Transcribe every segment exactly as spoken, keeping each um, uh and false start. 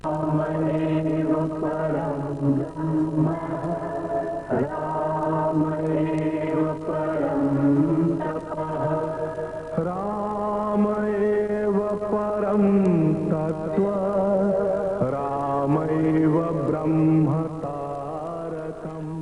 रामेव परं ब्रह्म, रामेव परं तपः। रामेव परं तत्त्व, रामेव ब्रह्म तारकम्।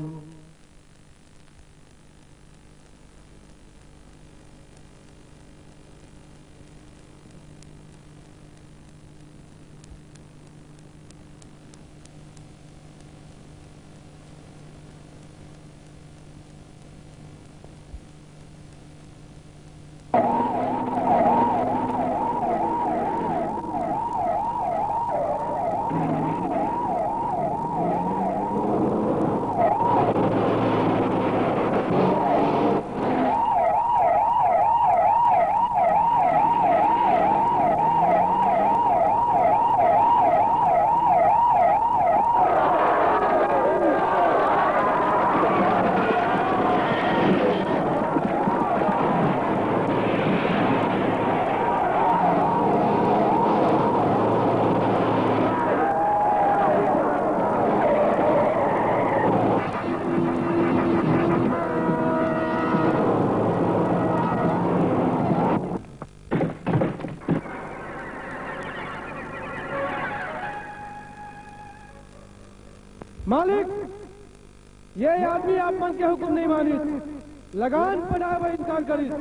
मालिक, ये आदमी आप मन के हुक्म नहीं मानिस, लगान पटाए बर इनकार करिस।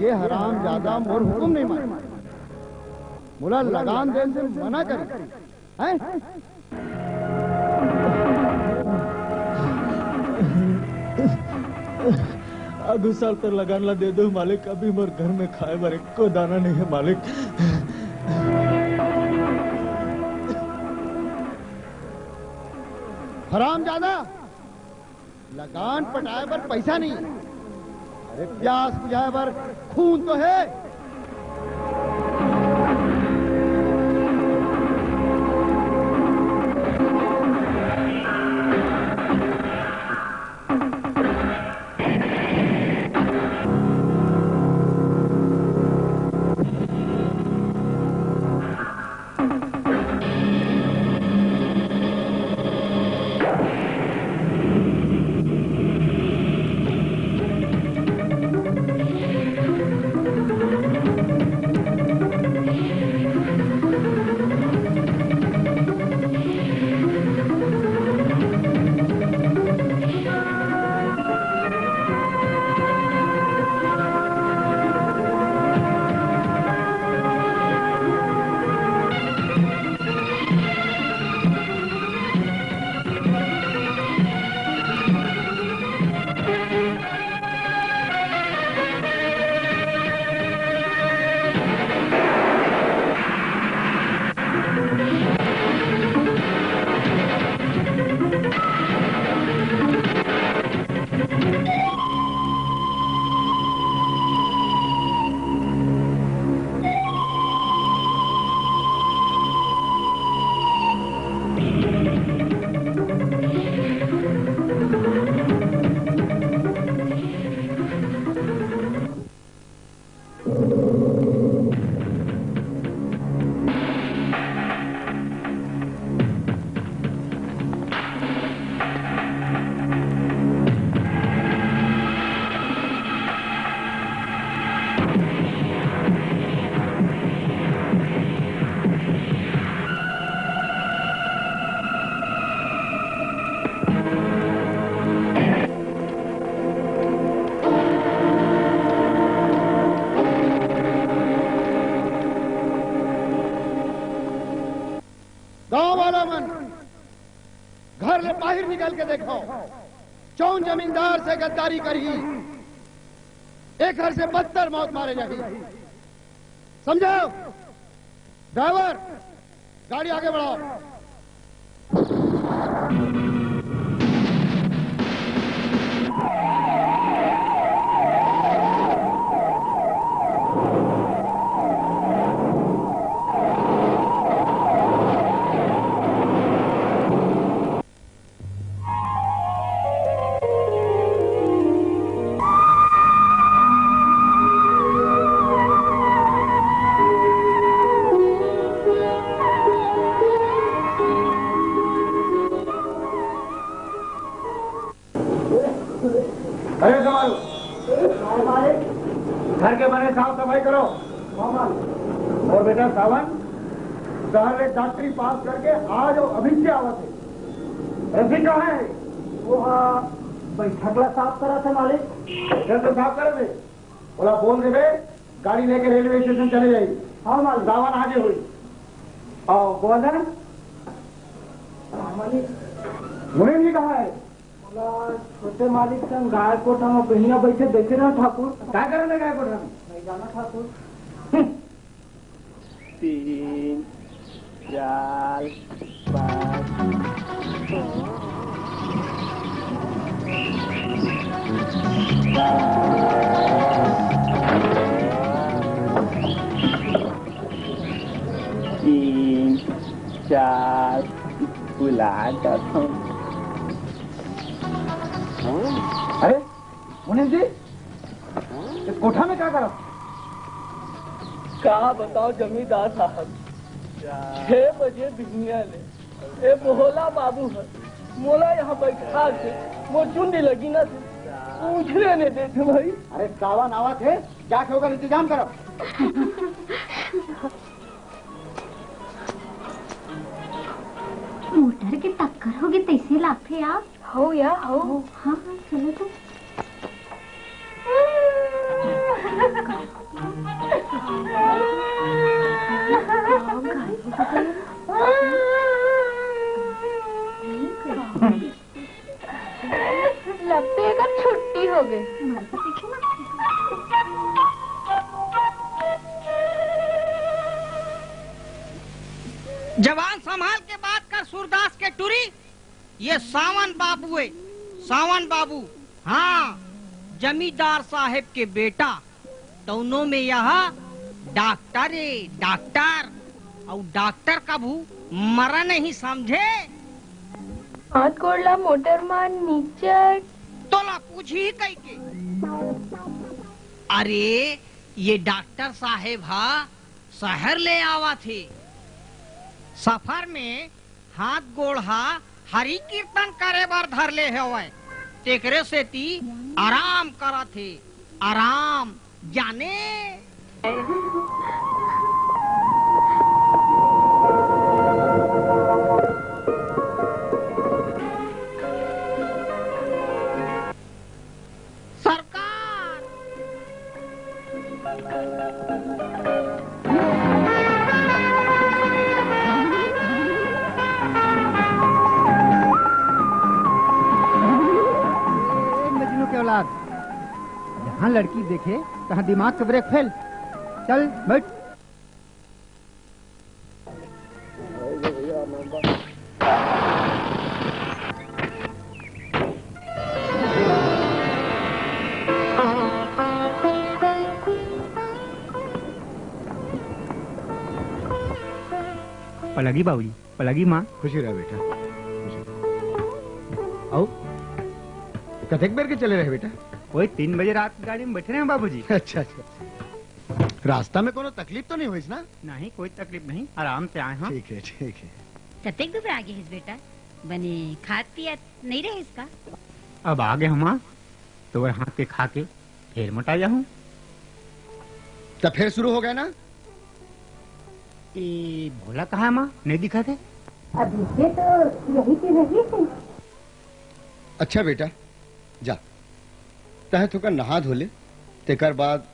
ये हरामजादा मोर हुक्म नहीं माने, मोला लगान देन से मना करिस। हैं? आगू साल तोर लगान ला दे दो मालिक, अभी मोर घर में खाए बर एको दाना नहीं है मालिक। हरामजादा, लगान पटाए बर पैसा नहीं, अरे प्यास बुझाए बर खून तो है। गांव वाला मन, घर ले बाहिर निकल के देखव, जउन जमींदार से गद्दारी करही, एकर से बदतर मौत मारे जाही। समझव? ड्राइवर, गाड़ी आगे बढ़ाव। घर के बने साफ सफाई करो। और बेटा सावन, शहर में डॉक्टरी पास करके आज अउ अभी से आवत हे। रसिक कहाँ हे? वो हा, बैठक ला साफ करत हे मालिक। जल्द साफ करत हे। ओला बोल देबे, गाड़ी लेके रेलवे स्टेशन चले जाही। हाँ मालिक। सावन आगे होही। अउ गोवर्धन? हाँ मालिक। मुनीम जी कहाँ हे? ओला छोटे मालिक संग गाय कोठा म बहिनिया बइठे देखे ना ठाकुर। काय करत हे गाय कोठा म? नहीं जाना ठाकुर। तीन, चार, पाँच। तीन, चार, बुला जाथव। अरे, मुनीम जी, ये कोठा में का करत? का बताओ जमींदार साहब, छह बजे बिहनिया ले ए भोला बाबू ह मोला यहाँ बैठा के मोर चुंदी लगी ना थे, पूछने ने देते भाई। अरे सावन आवत हे, जाके ओकर इंतजाम करब। मोटर के टक्कर होगे तइसे लागथे यार। हो या, हो। हाँ, हाँ, चलो तो। लगथे एकर छुट्टी होगे। जवान संभाल के बात कर सूरदास के टुरी। ये सावन बाबू हे, सावन बाबू। हाँ, जमींदार साहेब के बेटा। तउनो में यह डॉक्टर हे, डॉक्टर। अउ डॉक्टर कभू मरा नहीं, समझे? हाथ गोड़ ला मोटर मा नीचे। तोला पूछही कहिके। अरे, ये डॉक्टर साहेब हा शहर ले आवत हे। सफर में हाथ गोड़ हा हरि कीर्तन करे बर धर ले हवय, तेकरे सेती आराम करत हे, आराम, जाने। सरकार। ए मजनू के औलाद, जहाँ लड़की देखे, तहाँ दिमाग के ब्रेक फेल। चल, बैठ। पलगी बाबूजी, पलगी माँ। खुशी रह बेटा, खुशी रह। अउ कतेक बेर के चले रहे बेटा? वही तीन बजे रात गाड़ी में बैठे रहे बाबूजी। अच्छा, अच्छा, अच्छा। रास्ता में कोनो तकलीफ तो नहीं होइस ना? नहीं, कोई तकलीफ नहीं, आराम से आए हैं। ठीक है, ठीक है। कतेक दुबरा गे हस बेटा, बने खात पियत नहीं रहिस का? अब आ गे हूँ माँ, तो वह हाथ के खा के फेर मोटा जाहूँ। तो फिर शुरू हो गया ना? ए भोला कहाँ है माँ, नहीं दिखा थे। अभी से तो यही पे रही थी। अच्छा बेटा, जा, तहे थोका नहा धो ले, तेकर बाद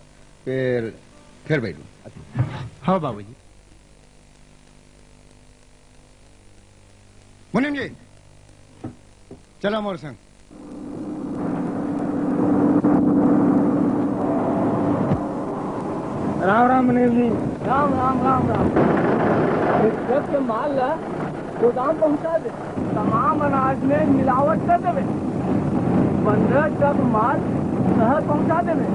फिर, फिर बैठू। हाँ बाबूजी। मुनीम जी, चला मोर संग। राम राम मुनीम जी। राम राम, राम राम। ट्रक के माल ला गोदाम पहुंचा दे। तमाम अनाज में मिलावट कर देवे। पंद्रह ट्रक माल शहर पहुंचा देवे।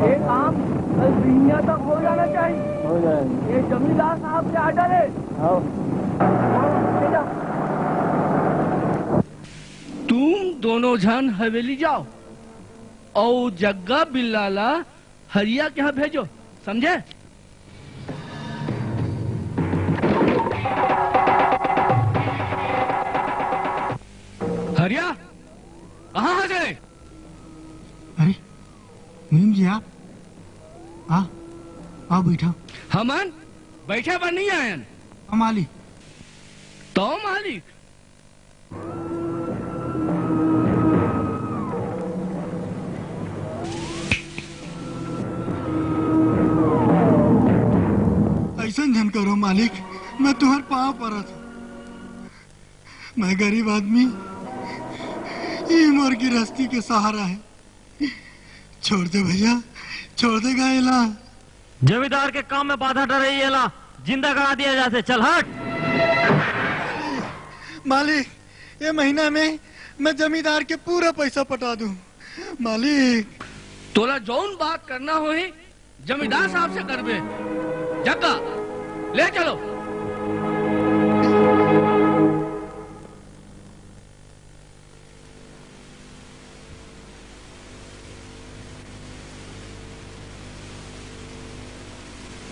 ये काम कल बिहनिया तक हो जाना चाहिए। हो जाएगा। ये जमींदार साहब के आर्डर है। हाँ। ले जा। तुम दोनों झन हवेली जाओ अउ जग्गा बिल्ला ला हरिया के यहाँ भेजो, समझे? हरिया, कहाँ हस रे? अरे, मुनीम जी आप? बैठा। हमन बैठे बर नहीं आयन। हाँ, मालिक। तो मालिक, अइसन झन करो मालिक, मैं तुहर पाँव परत हूँ। मैं गरीब आदमी, ये मोर गिरस्ती के सहारा है। छोड़ दे भैया, छोड़ दे गा एला। जमींदार के काम में बाधा डरई एला जिंदा करा दिया जाथे। चल हट। मालिक, ये महीना में मैं जमींदार के पूरा पैसा पटा दूं। मालिक, तोला जौन बात करना होही, जमींदार साहब से करबे। जग्गा, ले चलो।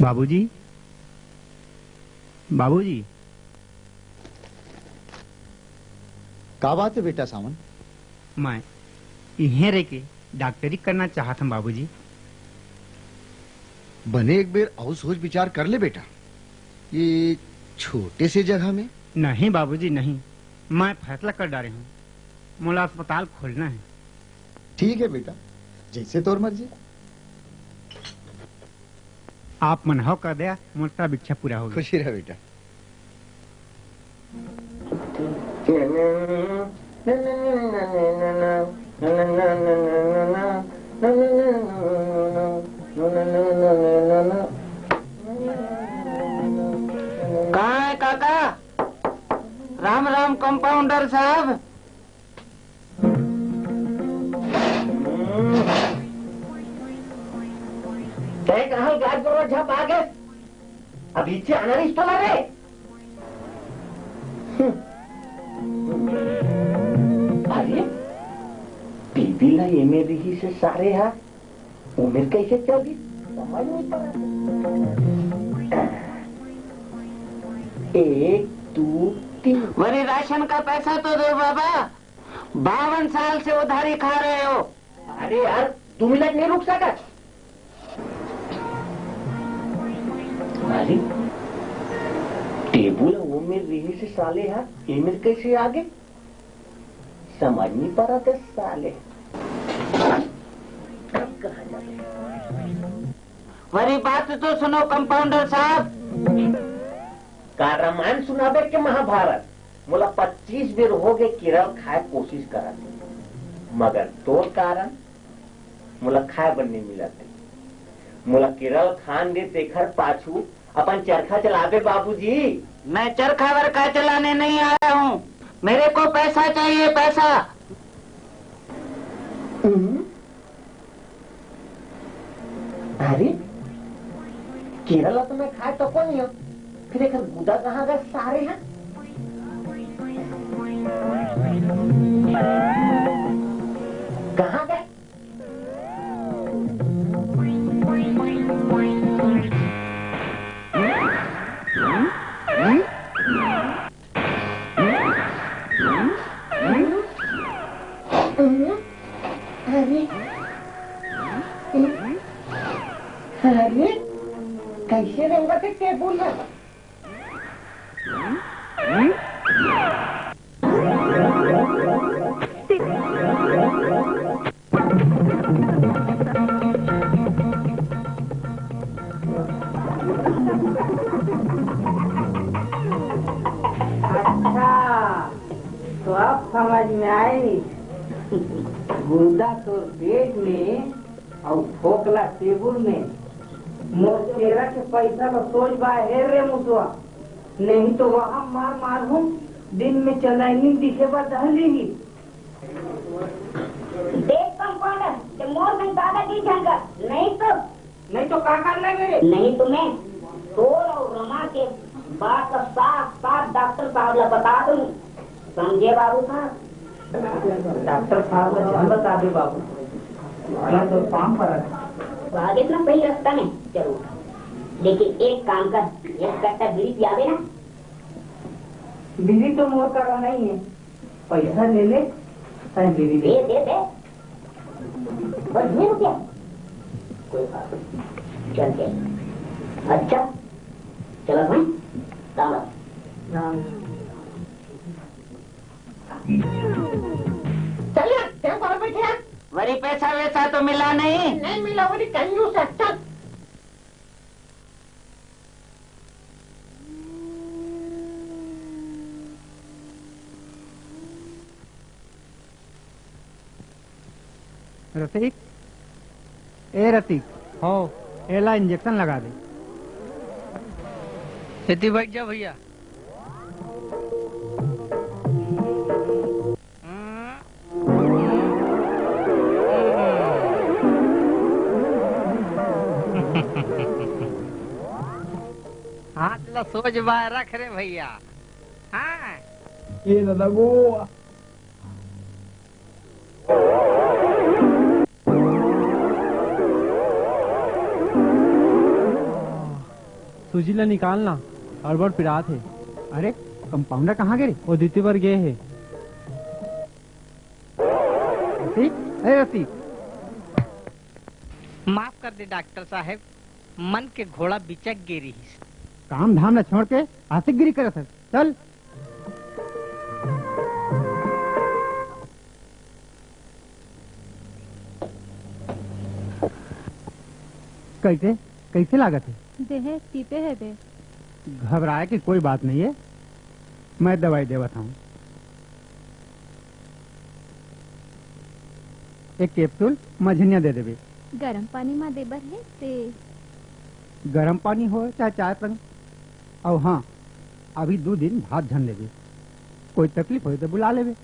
बाबूजी, बाबूजी। का बात है बेटा सावन? मैं इहें रह के डॉक्टरी करना चाहत हूँ बाबूजी। बने एक बेर अउ सोच विचार कर ले बेटा, ये छोटे से जगह में। नहीं बाबूजी, नहीं, मैं फैसला कर डारे हूँ, मोला अस्पताल खोलना है। ठीक है बेटा, जैसे तोर मर्जी। आप मन हव कर दया, मोर सब इच्छा पूरा होगे। खुशी रह बेटा। कहाँ है काका? राम राम कंपाउंडर साहब। तैं कहाँ गाय गोरु झप आ गे? अभी से आना रिश्ता ला रे। अरे, टीवी ला एमे रिहिसे सारे हा, उमेर कैसे चल दी? समझ नहीं पड़ा। एक, दो, तीन। अरे, राशन का पैसा तो दो बाबा, बावन साल से उधारी खा रहे हो। अरे यार, दो मिनट नहीं रुक सकत? अरे, टेबुल वो मेर रिहिसे साले हा, ये मेर कैसे आ गे? समझ नहीं पड़ा था साले। अब कहाँ जावे? मेरी बात तो सुनो कंपाउंडर साहब। का रामायण सुनाबे के महाभारत? मोला पच्चीस बेर हो गे केरल खाए कोशिश करत हे, मगर तोर कारण मोला खाए बर नहीं मिलत हे। मोला केरल खान दे, तेखर पाछू अपन चरखा चलाबे बाबूजी। मैं चरखा वरखा चलाने नहीं आया हूँ, मेरे को पैसा चाहिए, पैसा। हम्म। अरे, केरा ला तो मैं खाए तो कोई नहीं हूँ, फिर एकर गुदा कहाँ गए सारे हैं? कहाँ गए? अरे, अरे, कैसे रेंगत हे टेबुल ह? अच्छा, तो अब समझ में आई। गुदा तोर पेट में अउ फोकला टेबुल में। मोर केरा के पैसा ला सोच बाहेर रे मुसवा, नहीं तो वहाँ मार मारहूँ, दिन में चंदैनी दिखे बर धर लीही। देख कंपाउंडर, ते मोर संग दादागिरी झन कर, नहीं तो। नहीं तो का करना मेरे? नहीं तो मैं तोर अउ रमा के बात ला साफ साफ डॉक्टर साहब ला बता दूँ। समझे बाबू साहब? डॉक्टर साहब ला झन बता दे बाबू, मैं तो काम पर। तो आगे ना सही रास्ता में जरूर, लेकिन एक काम कर, एक कट्टा बीड़ी पियाबे ना। बीड़ी तो मोर करा नहीं है, पैसा ले ले, तैं बीड़ी दे। दे, दे, दे। बस बीस रुपया? कोई बात नहीं। चलते हैं। अच्छा, चलो भाई, राम राम। चल यार, तेरे को बैठे यार। वरी पैसा वैसा तो मिला नहीं? नहीं मिला, वरी कंजूस है। चल। रसिक, ए रसिक, हो, एला इंजेक्शन लगा दे। खेती बैठ जा भैया। हाथ ला सोझ बाय रख रे भैया। हाँ। ये दादा वो। सूजी ला निकाल ना, अड़बड़ पिरात हे। अरे, कंपाउंडर कहाँ गे रे? वो दीदी बर गे हे। रसिक, ए रसिक। माफ कर दे डॉक्टर साहब, मन के घोड़ा बिचक गे रिहिस। काम धाम ला छोड़ के आशिकगिरी करत हस। चल। कैसे, कैसे लागत हे? देहे तीपे हे बे। घबराए के कोई बात नहीं है, मैं दवाई देवत हूँ। एक कैप्सूल मझनिया दे देबे। गरम पानी मा देबर हे ते। गरम पानी हो चाहे चाय पानी। अउ हाँ, अभी दू दिन भात झन लेबे। कोई तकलीफ होय तो बुला लेबे।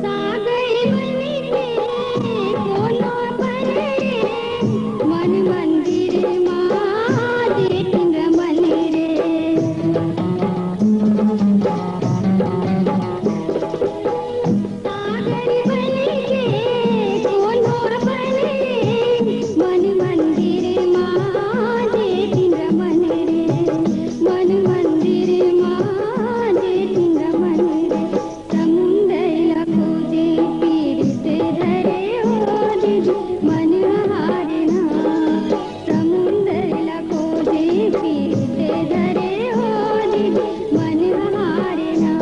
सागर बन के कोनो बन रे, मन मंदिर मा देख रमन रे। सागर बन के कोनो बन रे, मन मंदिर मा देख रमन रे, मन मंदिर मा देख रमन रे। समुंदर ला खोजे पीर से धरे ओ दीदी, मन हारे ना। समुंदर ला खोजे पीर से धरे ओ दीदी, मन हारे ना।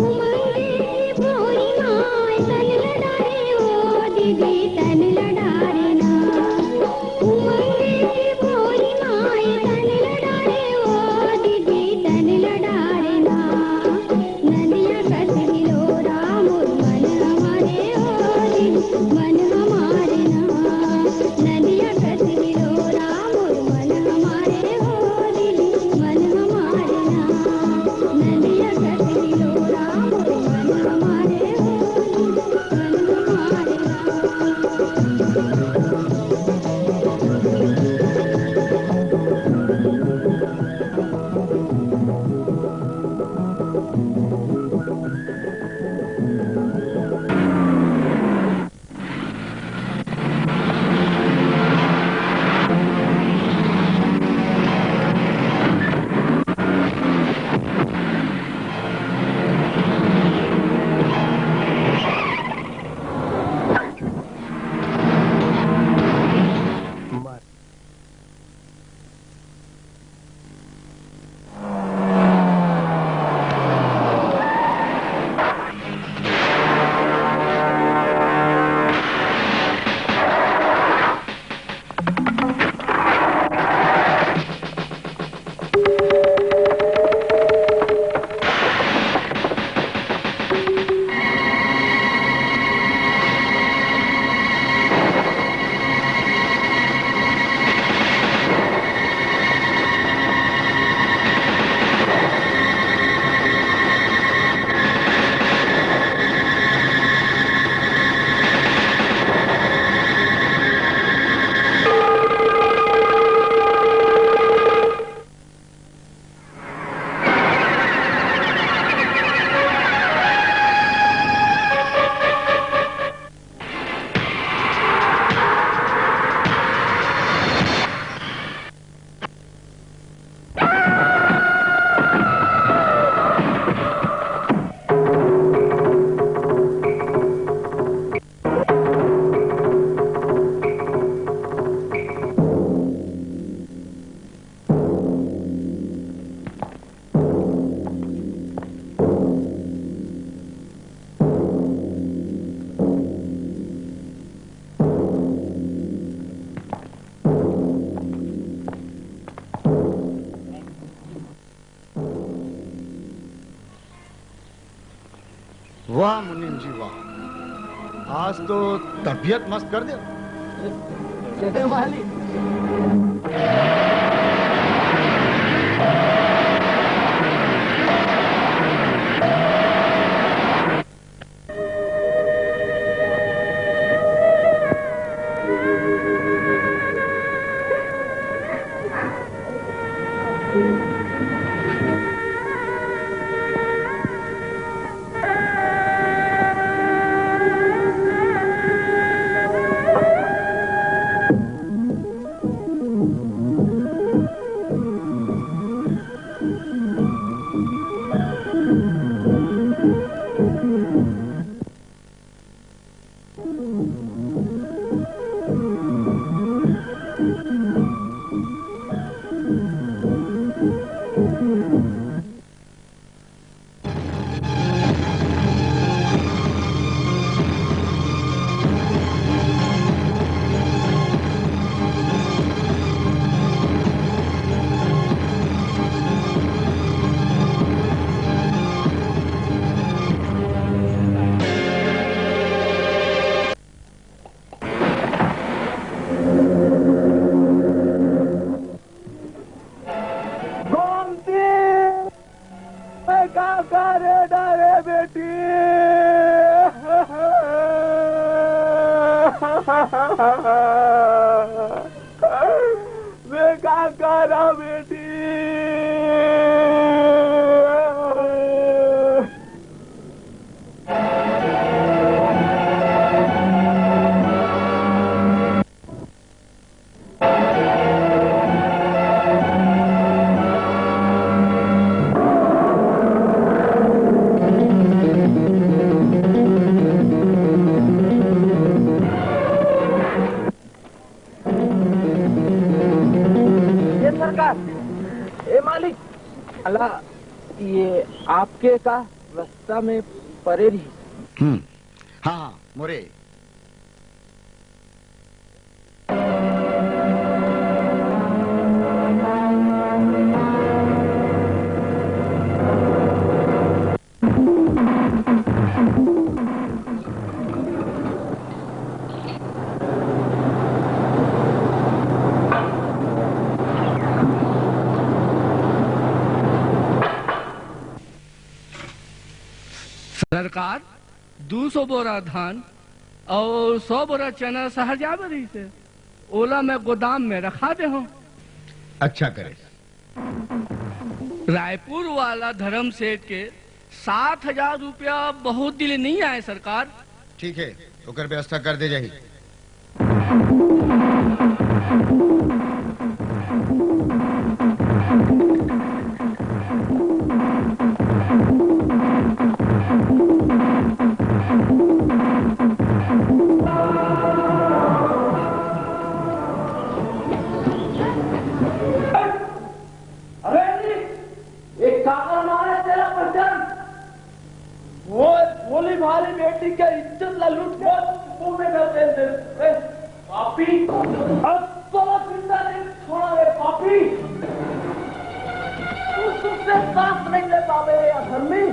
उमंग की भोरी माय तन लड़ाए ओ दीदी, तन लड़ाए ना। उमंग की भोरी माय तन लड़ाए ओ दीदी, तन लड़ाए ना। नदिया कस हिलोरा मोर मन हमारे ओ दीदी, मन हमारे ना। नदिया कस हिलोरा मोर मन हमारे ओ दीदी, मन हमारे ना। नदिया कस हिलोरा मोर मन हमारे ओ दीदी, मन हमारे ना। वाह मुनीम जी वाह, आज तो तबीयत मस्त कर दे। मैं का करंव बेटी? ये सरकार, ए मालिक, अला, ये आपके का रास्ता में परे रही। हम्म, हाँ, हाँ, मोरे। सरकार, दू सौ बोरा धान अउ सौ बोरा चना शहर जाबे रहिसे, ओला मैं गोदाम में रखा दे हूँ। अच्छा करे। रायपुर वाला धर्म सेठ के सात हजार रुपया बहुत दिन ले नहीं आए सरकार। ठीक है, ओकर व्यवस्था कर दे जाही। अरे, एक काका मारे तेरा पहचान। वो भोली भाली बेटी के इज्जत ला लूट के मुंह में कर दे दे। ए, पापी, अब तो जिंदा नहीं छोड़ा रे पापी। तू सुख से सांस नहीं ले पावे रे अधर्मी।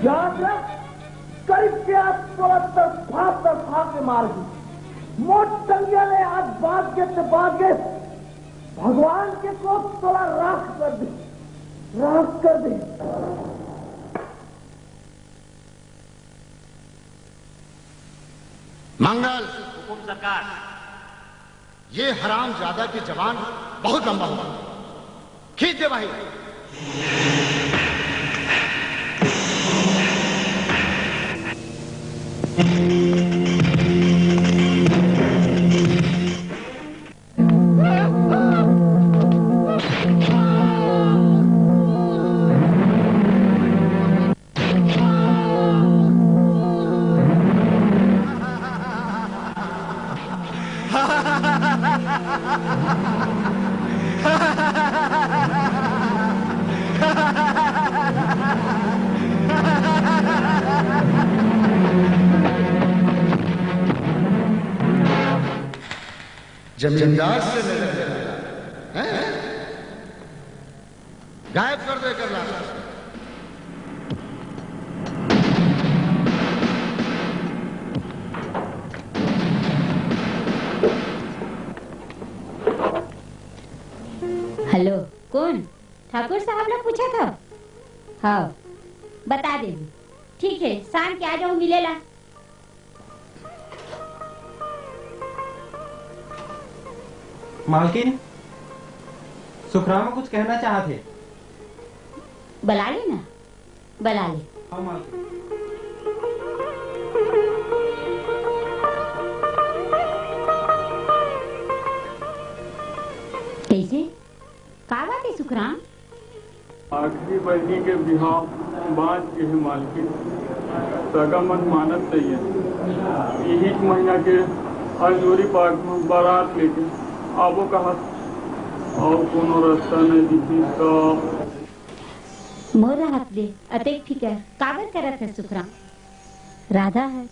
याद रख, करीब के आज तोला तड़फा तड़फा के मार दी। मोट टंगिया ले आज बाज के ते बाज के भगवान के क्रोध तोला राख कर दे, राख कर दे। मंगल। हुकुम सरकार। ये हरामजादा की जबान बहुत लंबा हुआ। खींच दे भाई। जमींदार से नजर मिला, हैं? गायब कर दे कर लाश। हेलो, कौन? ठाकुर साहब ला पूछा था? हाँ, बता दे। ठीक है, शाम के आ जाओ, मिलेला। मालकिन, सुखराम कुछ कहना चाहत हे। बला ले ना, बला ले। हाँ, मालकिन। कैसे? का बात है सुखराम? आखिरी बहिनी के बिहाव बाँच गे हे मालकिन, सगा मन मानत नइये। इही महीना के अंजोरी पाठ म बारात लेके आबो कहत, अउ कोनो रस्ता नइ दिखिस त। मोर रहत ले अतेक फिकर काबर करत हस सुखराम? राधा ह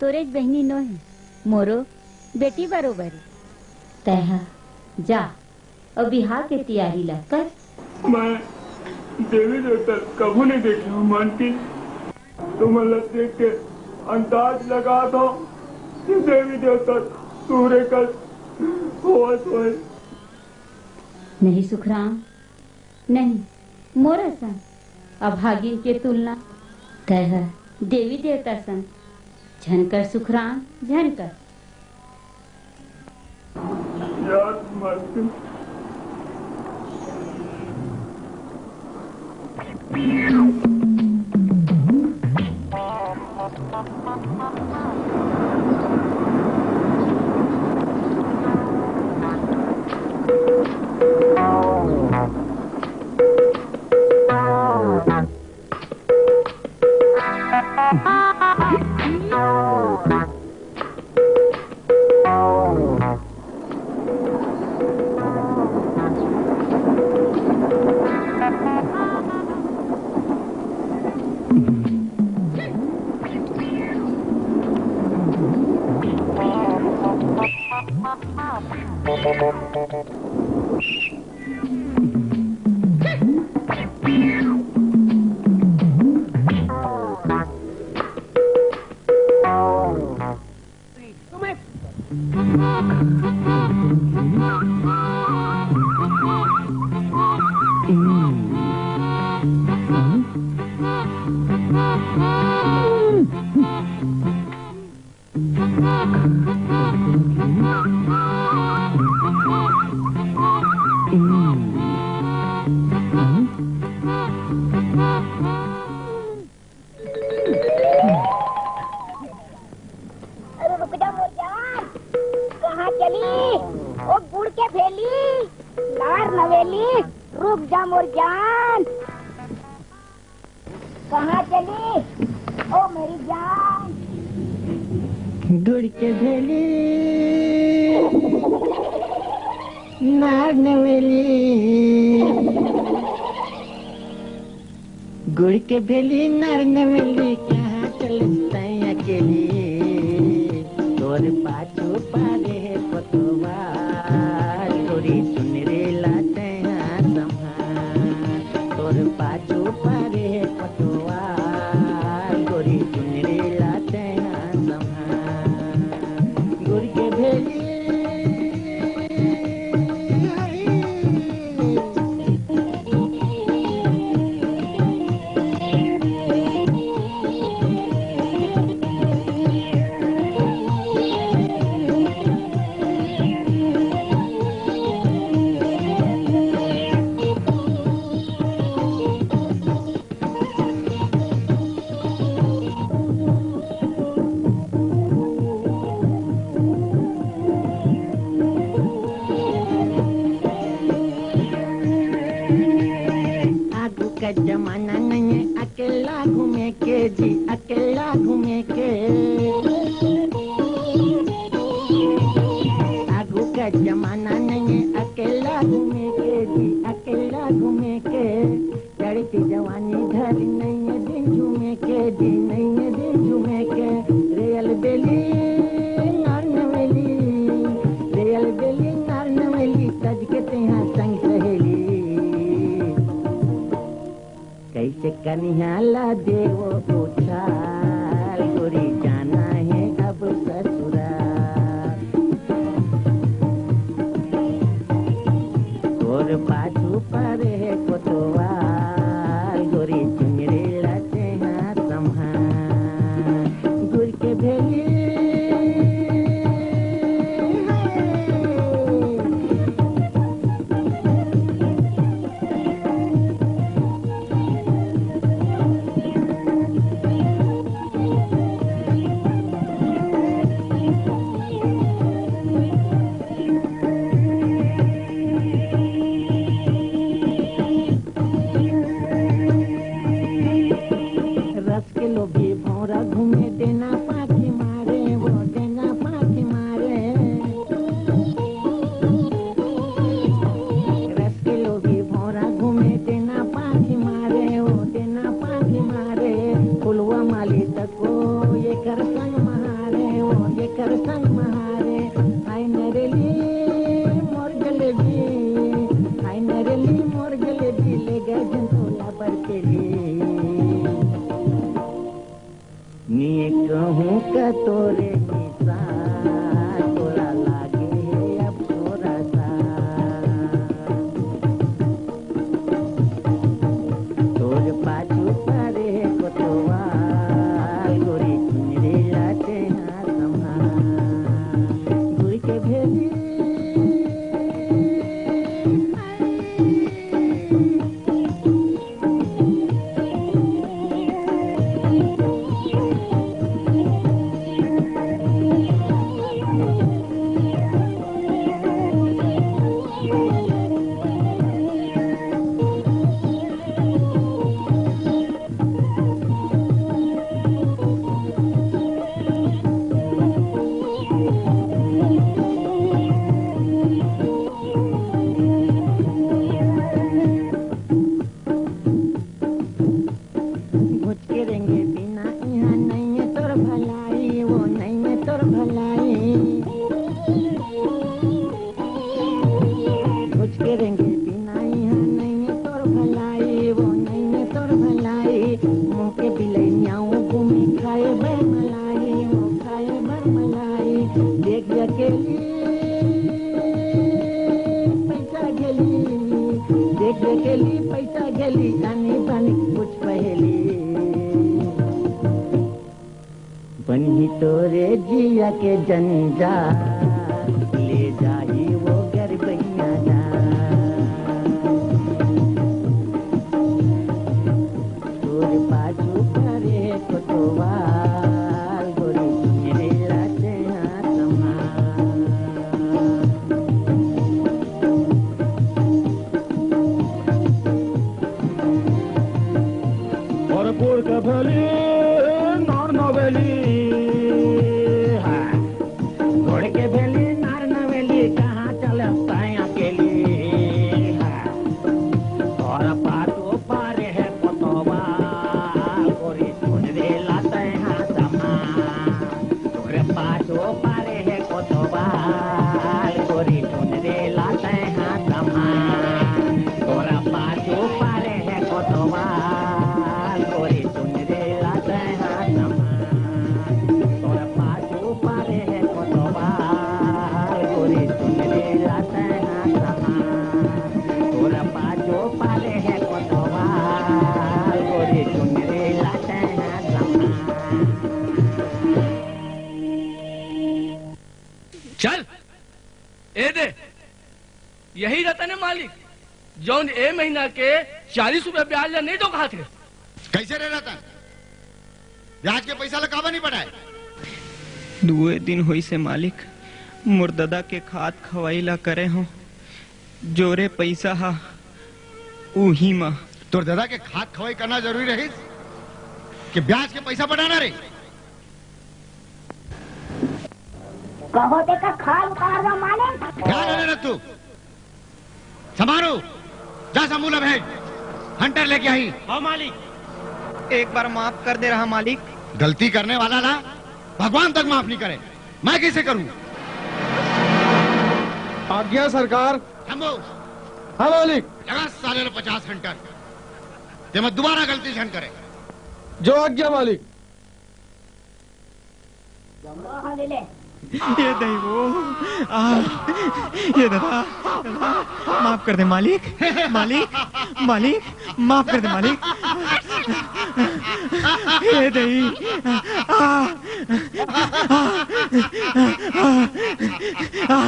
तोरेच बहिनी नोहे, मोरो बेटी बरोबर ए। तैं ह जा, अउ बिहाव के तियारी ला कर। मैं देवी देवता कभू नइ देखे हंव मालकिन, तुमन ला देख के अंदाज लगात हंव कि देवी देवता तुंहरे कस होवत होही। नहीं सुखराम, नहीं, मोर असन अभागिन के तुलना। तैं ह देवी देवता सन, झन कर सुखराम, झन कर। यार, मालकिन। अरे रुक जा मोर जान, कहाँ चली ओ गुड़ के भेली, लार नवेली, रुक जा मोर जान, कहाँ चली ओ मेरी जान। गुड़ के भेली, नार नवेली। गुड़ के भेली, नार नवेली, कहाँ चलस तैं अकेली? तोर पाछू पारे हे कोतवाल, गोरी चुनरी ला तैं हा संभाल। तोर पाछू पारे हे कोतवाल, गोरी चुनरी ला तैं हा संभाल। गुड़ के भेली, आगू का जमाना नहीं है अकेला घूमे के जी, अकेला घूमे के। आगू का जमाना नहीं है अकेला घूमे के जी, अकेला घूमे के। चढ़ती जवानी धरी नहीं है दिन झूमे के, दिन नहीं है दिन झूमे के। रे अलबेली नार नवेली, रे अलबेली नार नवेली, सज के तेहा संग सहेली। कैसे कनिहा ला देवो उछाल, गोरी जाना है अब ससुराल। तोर पाछू परे हे कोतवाल, गोरी चुनरी ला तेहा संभाल। गुड़ के भेली, रस के लोभी भौरा घूमे, डेना पाखी मारे, वो डेना पाखी मारे। रस के लोभी भौरा घूमे, डेना पाखी मारे, वो डेना पाखी मारे। फुलवा माली तको एकर संग महारे, वो एकर संग महारे। हाय नरेली मोर जलेबी, हाय नरेली मोर जलेबी, ले गए झंटोला बरकेली। निये कहूँ का तोरे निशान, तोला लागे हे अब थोड़ा सा। तोर पाछू परे हे कोतवाल, गोरी चुनरी ला तेहा संभाल। गुड़ के भेली भलाई। कुछ के रेंगे बिनाई हा, नहीं तोर भलाई, वो नहीं तोर भलाई। मुँह के बिलई न्याऊ घूमी खाए बर मलाई, वो खाए बर मलाई। देख अकेली पैसा गेली, देख अकेली पैसा गेली, आनी बानी कुछ पहेली। बनही तोरे जिया के जंजाल, ले जाही वो गरबैया ना। तोर पाछू परे कोतवाल, गोरी सुन रे लाते हाथ मा। और गोड़ के भेली नार नवेली, हाँ। गोड़ के भेली नार नवेली, कहाँ चलस तैं अकेली, हाँ। और पाछू परे हे कोतवाल, गोरी सुन रे लाते हाथ मा। तोर पाछू परे हे कोतवाल, गोरी सुन रे लाते हाथ मा। तोर पाछू परे हे कोतवाल, गोरी सुन रे लाते हाथ मा। तोर पाछू परे हे कोतवाल, गोरी सुन रे लाते हाथ मा। तोर पाछू परे हे कोतवाल, गोरी सुन रे लाते हाथ मा। चल, ए दे, यही रतन हे मालिक, जौन ए महीना के चालीस रुपया ब्याज ला नहीं दो कहत हे। कैसे रे रतन? ब्याज के पैसा ला काबर नहीं पटाए? दुए दिन होइस हे मालिक, मोर ददा के खात खवाई ला करे हों, जोरे पैसा हा उही मा। तोर ददा के खात खवाई करना जरूरी रहिस कि ब्याज के पैसा पटाना रे? कहो तेकर खाल उतार दो मालिक। ध्यान रहे रख तू। समारू, जा समूह ला भेज, हंटर लेके आही। हाँ मालिक। एक बार माफ कर दे रहा मालिक। गलती करने वाला ला भगवान तक माफ नहीं करे, मैं कैसे करूं? आज्ञा सरकार। शंभू। हाँ मालिक। लगा साले ला पचास हंटर, तेमा दोबारा गलती झन करे। जो आज्ञा मालिक। ये दई वो, आ, ये ददा, ददा, माफ कर दे मालिक, मालिक, मालिक, माफ कर दे मालिक। ये दई, आ, आ, आ,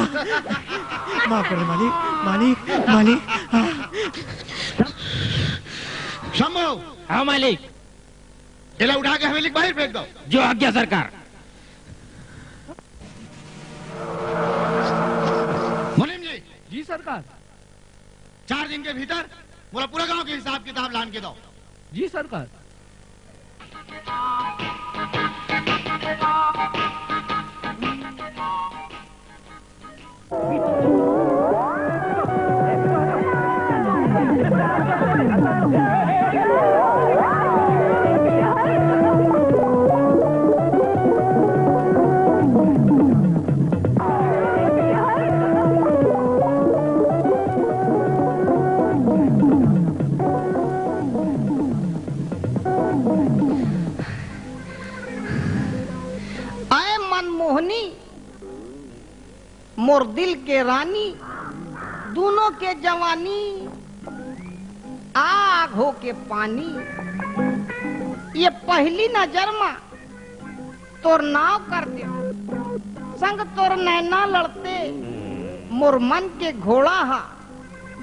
माफ कर दे मालिक, मालिक, मालिक, आ। शंभू। हाँ मालिक। एला उठा के हवेली के बाहर फेंक दो। जो आज्ञा सरकार। मुनीम जी। जी सरकार। चार दिन के भीतर मोला पूरा गांव के हिसाब किताब लान के दो। जी सरकार। अय मनमोहनी, मोर दिल के रानी, दूनों के जवानी, आग हो के पानी। ये पहली नजर मा तोर नाव कर दे, संग तोर नैना लड़ते, मोर मन के घोड़ा हा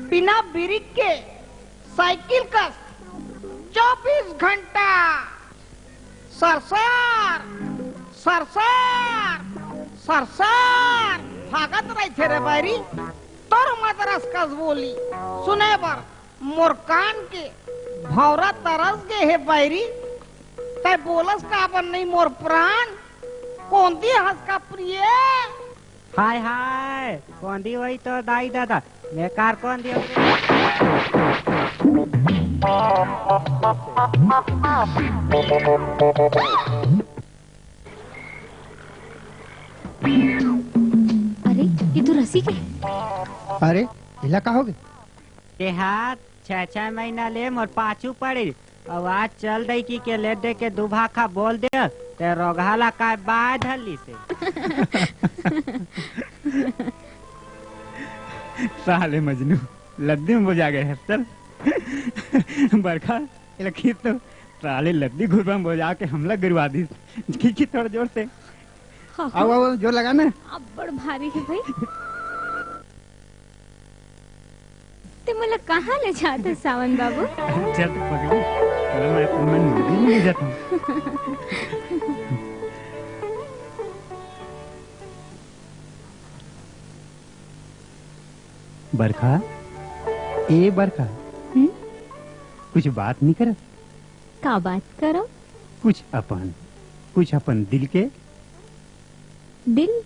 बिना ब्रेक के साइकिल कस चौबीस घंटा सरसार, सरसार, सरसार भागत रहिथे रे बैरी। तोर मदरस कस बोली सुने बर मोर कान के भौंरा तरस गे हे बैरी। तैं बोलस काबर नहीं मोर प्राण, कोंदी हस का प्रिय? हाय हाय, कोंदी वही तो दाई ददा, बेकार कोंदी हो। रसी के। अरे, एला का होगे? तेहा छह छह महीना ले मोर पाछू पड़े, अउ आज चल दई कि के ले दे के दू भाखा बोल दे, ते रोगहा ला काय बाय धर लीसे। साले मजनू, लद्दी में बोजा गए हस, चल। बरखा, एला खींच तो, साले लद्दी घुरबा में बोजा के हमला गिरवा दिस। खींच, खींच थोड़ा जोर से। हाँ, आओ, हाँ। आओ, जोर लगा ना। अब्बड़ भारी हे भाई। ते मोला कहाँ ले जात हस, सावन बाबू? चल तो पगली, चल मैं अपन मन मंदिर में ले जाता हूँ। बरखा, ए बरखा, हम्म? कुछ बात नहीं करत? का बात करव? कुछ अपन, कुछ अपन दिल के। दिल,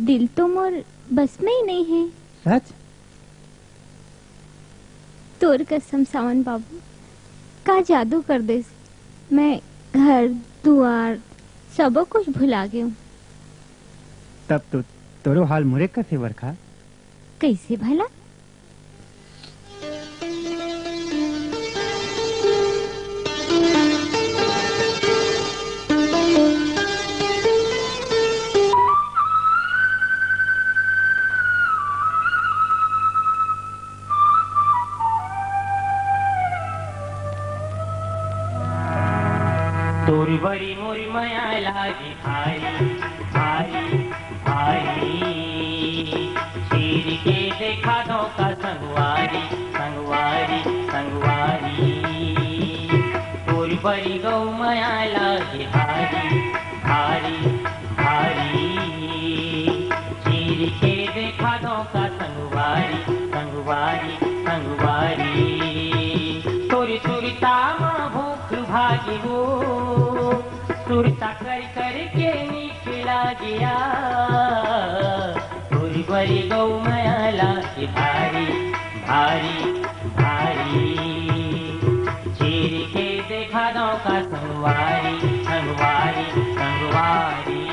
दिल तो मोर बस में ही नहीं है। सच? तोर कसम सावन बाबू, का जादू कर देस। मैं घर, दुआर, सबो कुछ भुला गयो। तब तो तोरो हाल मोरे कस हे बरखा। कैसे भला? तोर बरी मोर मया लागे भारी, भारी, भारी। चीर के देखा दो का संगवारी, संगवारी, संगवारी। तोर बरी गौ मया लागे भारी, भारी, भारी। चीर के देखा दो का संगवारी, संगवारी, संगवारी। तोर सुरता मा भूख भागी वो, सुरता कर कर के निकला गया। तोर बरी गौ मया लागे भारी, भारी, भारी। चीर के देखा दो का संगवारी, संगवारी, संगवारी।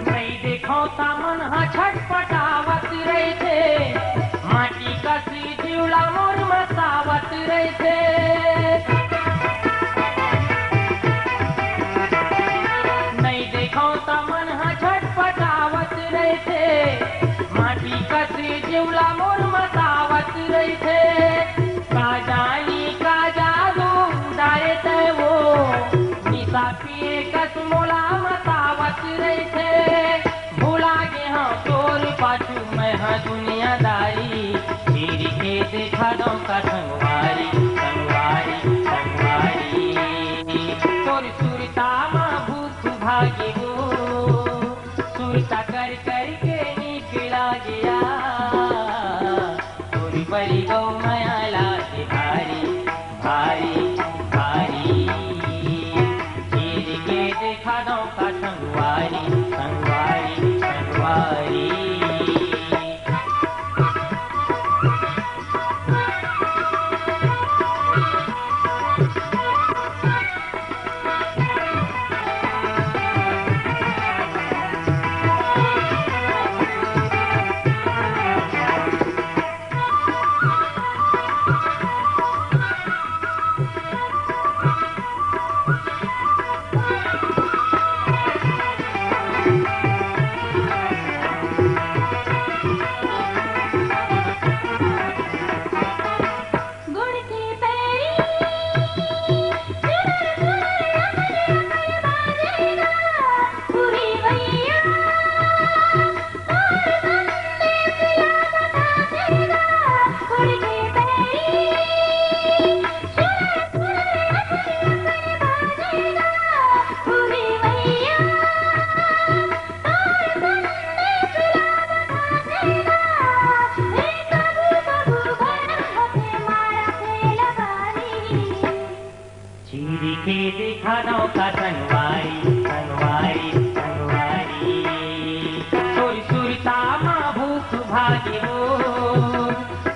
नइ देखव त मन ह छटपटावत रहिथे, माटी कस जीव ला मोर मसावत रहिथे। नइ देखव त मन ह छटपटावत रहिथे, माटी कस जीव ला मोर मसावत रहिथे। का जानी का जादू डारे तै वो, निशा पिए कस मोला मसावत रहिथे। भुला गे हंव तोर पाछू मैं ह दुनियादारी, चीर के देखा दो का संगवारी, संगवारी, संगवारी। तोर सुरता मा भूख भागे वो, सुरता कर कर के निकला गया। तोर बरी गौ मया लागे भारी, भारी, भारी। चीर के देखा दो का संगवारी, संगवारी, संगवारी। चीर के देखा नौका संगवारी, संगवारी, संगवारी। सुर सुरता मा भूख भागे हो,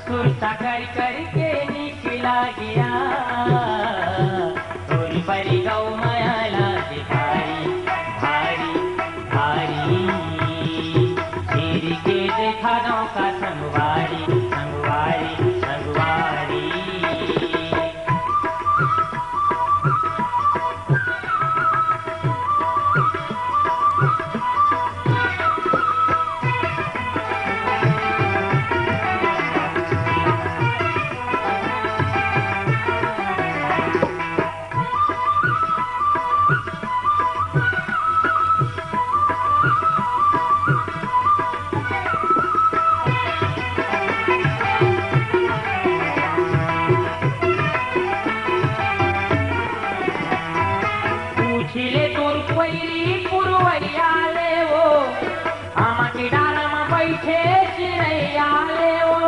सुरता कर कर के निकला गया। तोरी बरी गौ माया लागे भारी, भारी, भारी। चीर के देखा नौका संगवारी, संगवारी, संगवारी। पूछिले तोर पैरी पुरवैया ले वो, आमा के डारा म बैठे चिरैया ले वो।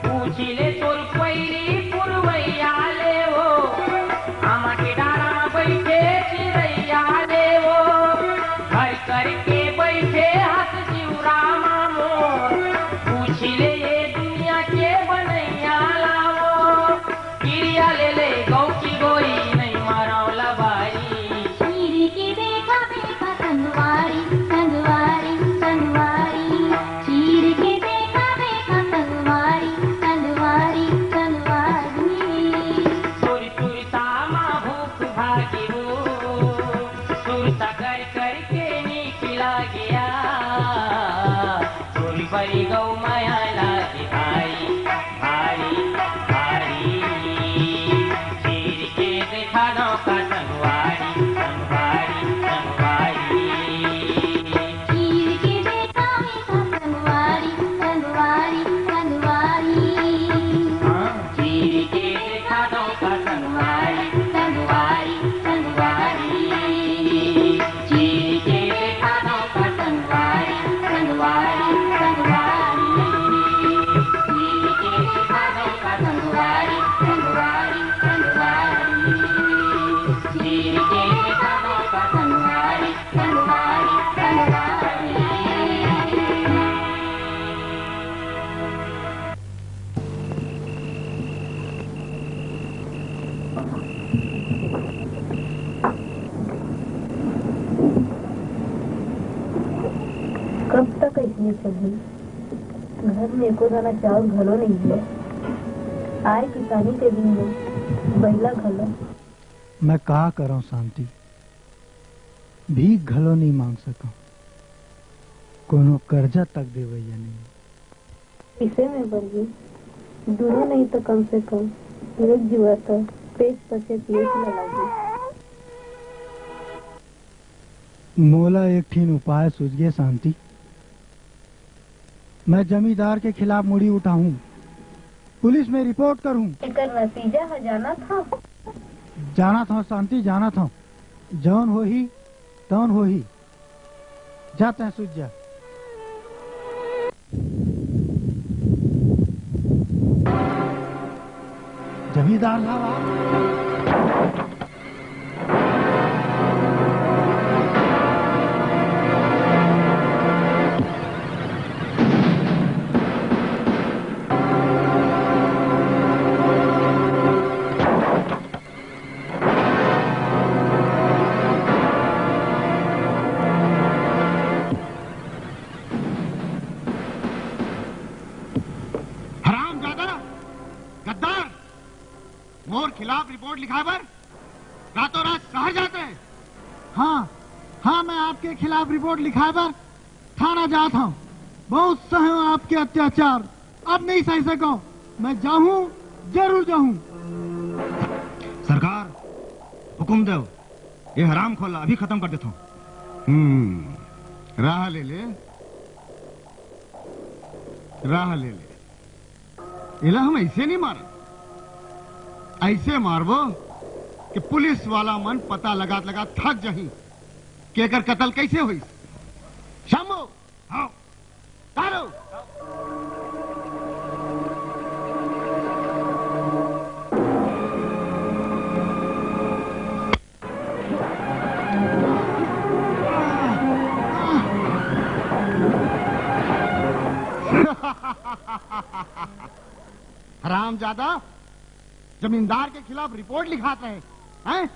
पूछिले तोर पैरी पुरवैया ले वो, आमा के डारा म बैठे चिरैया ले वो। घर करके बैठे हाथ जीव रामा मोर, पूछिले ये दुनिया के बनैया लावो। किरिया ले ले गौ की गोई नहीं मरौला बाई। चीर के देखा देखा संगवारी, संगवारी, संगवारी। चीर के देखा देखा संगवारी, संगवारी, संगवारी। तोरी तुरता मा भूख भागी हो, तुरता कर कर के निकला गया। तोरी बरी गौ माया लागे भारी, भारी, भारी। चीर के देखा नौका संगवारी, संगवारी, संगवारी। चीर के देखा नौका संगवारी, संगवारी, संगवारी। हाँ, चीर के देखा नौका संगवारी, संगवारी, संगवारी। चीर के देखा नौका संगवारी, संगवारी, संगवारी। चीर के देखा नौका संगवारी, संगवारी, संगवारी। चीर के देखा नौका संगवारी, संगवारी, संगवारी। कब तक अइसने चलही? घर में एको दाना चाउर घलो नइ हे। आय किसानी के दिन में बइला घलो। मैं का करंव शांति, भीख घलो नइ मांग सकंव, कोनो करजा तक देवइया नइ। कइसे में बरगी, दूनो नहीं तो कम से कम एक जुआ तो पेट पचे पिए के लागी। मोला एक ठिन उपाय सूझ गे शांति, मैं जमींदार के खिलाफ मुड़ी उठाहूं, पुलिस में रिपोर्ट करहूं। एकर नतीजा ह जानत हव? जानत हंव शांति, जानत हंव, जौन होही तौन होही। जा तैं सूझ जा। जमींदार साहब, आप हरामजादा, गद्दार, मोर खिलाफ रिपोर्ट लिखाए बर रातों रात शहर जात रहे। हाँ, हाँ, मैं आपके खिलाफ रिपोर्ट लिखाए बर थाना जात हंव। बहुत सहे हंव आपके अत्याचार, अब नइ सहि सकंव। मैं जाहूं, जरूर जाहूं। सरकार, हुकुम देव, ये हरामखोर ला अभी खतम कर देथंव। हम्म, राह ले ले, राह ले ले। एला हम अइसे नइ मारन, अइसे मारबो कि पुलिस वाला मन पता लगात लगात थक जाही कि एकर कत्ल कइसे होइस। शंभू, हाँ। तारू। हरामजादा, जमींदार के खिलाफ रिपोर्ट लिखात रहे हैं।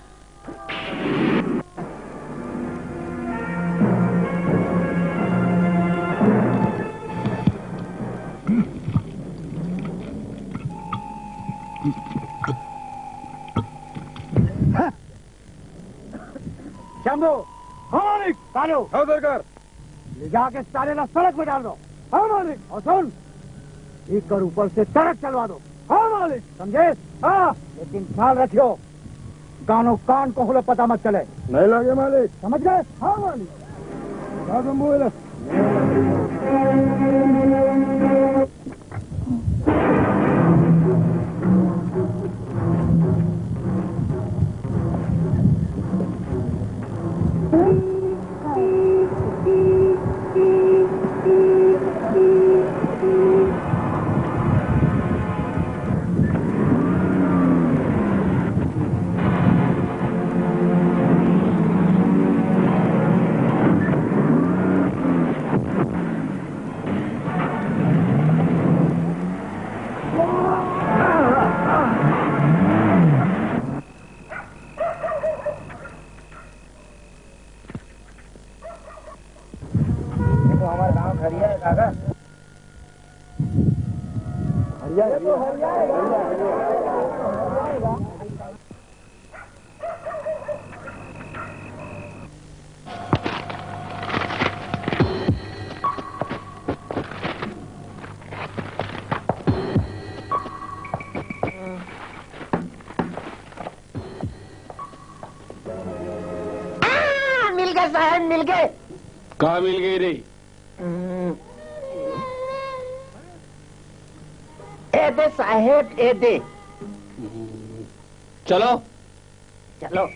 शंभू, हाँ मालिक। कालो, हाँ सरकार। ले जाके सारे ला सड़क में डाल दो। हाँ मालिक। और सुन, एकर ऊपर से ट्रक चलवा दो। हाँ मालिक। समझे? हाँ, लेकिन ख्याल रखियो, कानो कान को हुलो पता मत चले। नहीं लगे मालिक। समझ गए? हाँ मालिक। हाँ शंभू, ये ले। ये तो हमारे गांव खरिया है काका। हरिया, ये तो हरिया है। आ, मिल गए साहब, मिल गए। का मिल गई रे? हम्म। ए दे साहेब, ए दे। चलो। चलो।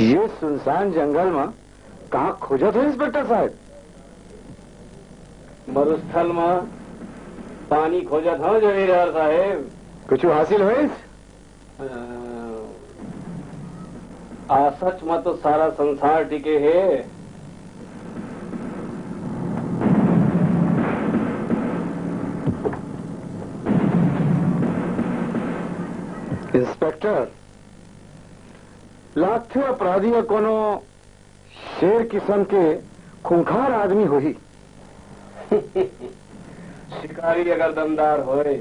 ये सुनसान जंगल में कहाँ खोजत हो इंस्पेक्टर साहब? मरुस्थल में पानी खोजत हो जमींदार साहेब। कुछ हासिल होइस? अ, आ सच में तो सारा संसार टिके हे। इंस्पेक्टर, लागथे अपराधी ह कोनो शेर किसम के खूंखार आदमी होही। शिकारी अगर दमदार होए,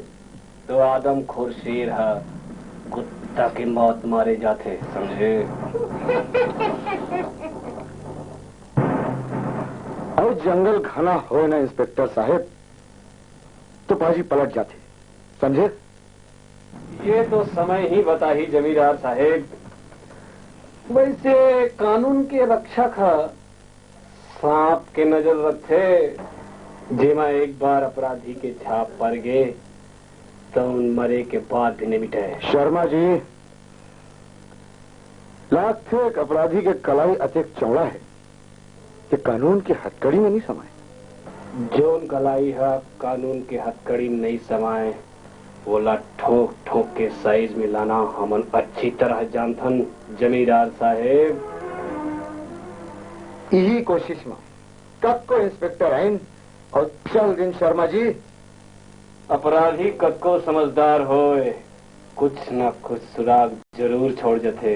तो आदमखोर शेर ह कुत्ता के मौत मारे जाथे, समझे? अउ जंगल घना होए ना, इंस्पेक्टर साहेब, तो बाजी पलट जाथे, समझे? ये तो समय ही बताही, जमींदार साहेब। वैसे कानून के रक्षक ह सांप के नजर रखथे, जेमा एक बार अपराधी के छाप पर गे, त उन मरे के बाद भी नहीं मिटे। शर्मा जी, लागथे एक अपराधी के कलाई अतेक चौड़ा हे कि कानून के हथकड़ी में नहीं समाए। जौन कलाई ह कानून के हथकड़ी में नहीं समाए, वोला ठोक ठोक के साइज में लाना हमन अच्छी तरह जानथन, जमींदार साहेब। इही कोशिश में कक्को इंस्पेक्टर आइन अउ चल दिन शर्मा जी। अपराधी कक्को समझदार होए, कुछ न कुछ सुराग जरूर छोड़ जथे।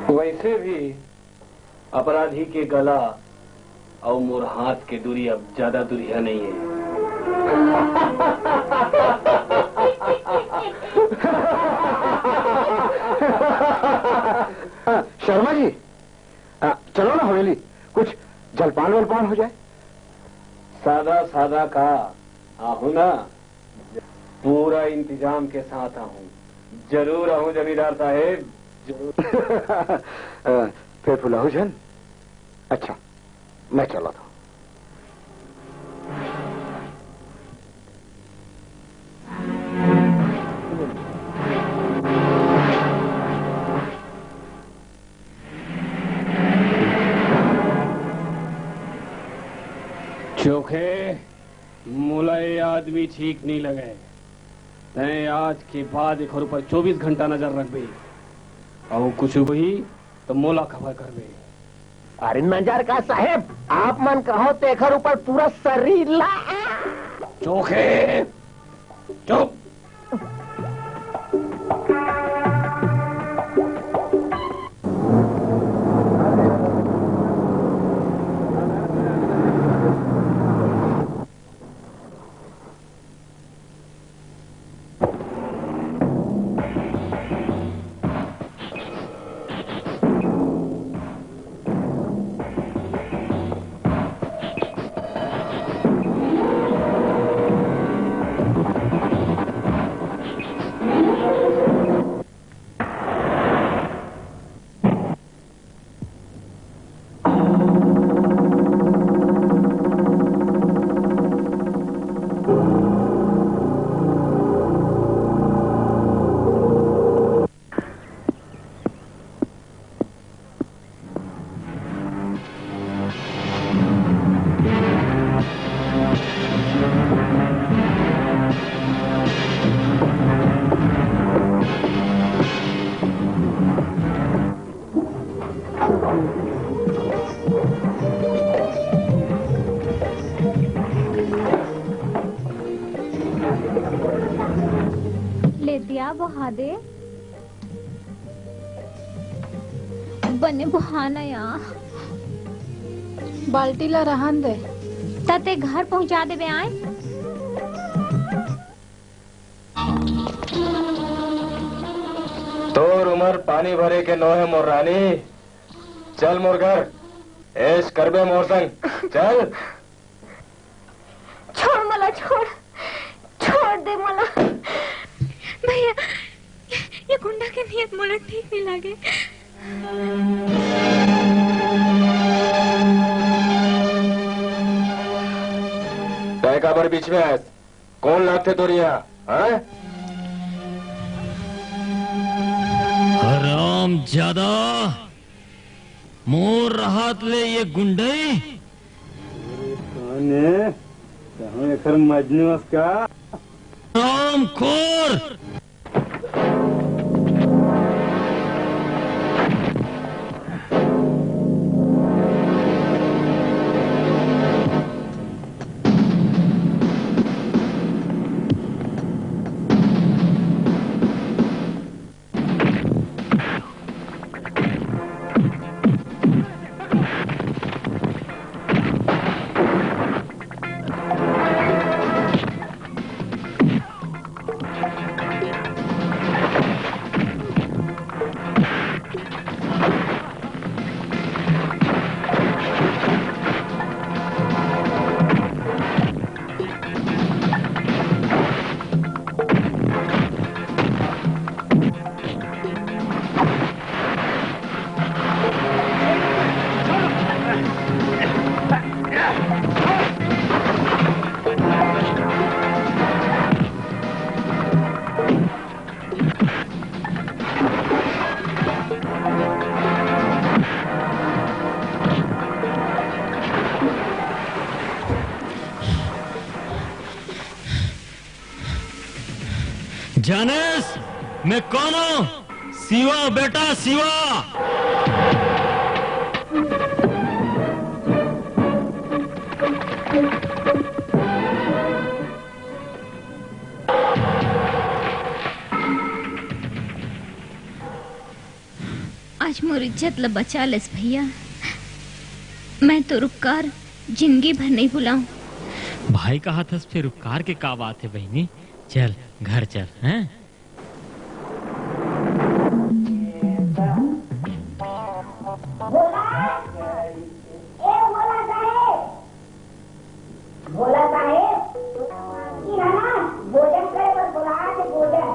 वैसे भी अपराधी के गला अउ मोर हाथ के दूरी अब ज्यादा दूरिहा नहीं है। शर्मा जी, आ, चलो ना हवेली, कुछ जलपान वलपान हो जाए। सादा सादा का आहू ना, पूरा इंतजाम के साथ आहूं। जरूर आहूं जमींदार साहेब। अ, फेर फुलाहू झन। अच्छा, मैं चलत हूँ। चोखे, मोला ये आदमी ठीक नहीं लगे। तैं आज के बाद एकर ऊपर चौबीस घंटा नजर रखबे, अउ कुछ होही तो मोला खबर करबे। अरे नजर का साहेब, आप मन कहो तेकर ऊपर पूरा शरीर ला। चोखे, चुप। ले दिया बहा दे। बने बहाना या। बाल्टी ला रहन दे। त ते घर पहुंचा देबे आय। तोर उमर पानी भरे के नोहे मोर रानी। चल मोर घर, ऐश करबे मोर संग। चल। छोड़ मला, छोड़, छोड़ दे मला। भैया, ये गुंडा के नियत मोला ठीक नहीं लागे। तय काबर बीच में आयस? कौन लागथे तोर यहाँ, हाँ? हराम ज्यादा, मोर हाथ ले ये गुंडई। अरे कौन है? कहूँ एकर मजनू अस का? हरामखोर। जानेस, मैं कौन हूँ? शिवा बेटा, शिवा। आज मोर इज्जत ल बचा लेस भैया। मैं तोर उपकार जिंदगी भर नहीं भुलाऊं। भाई कहत हस, फेर उपकार के का बात हे बहिनी? चल, घर चल, हैं? भोला, ए भोला साहेब, भोला साहेब, ई हे ना, भोजन करे बर बोलात हे, भोजन।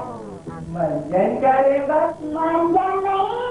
मंजन करे बर? मंजन नहीं,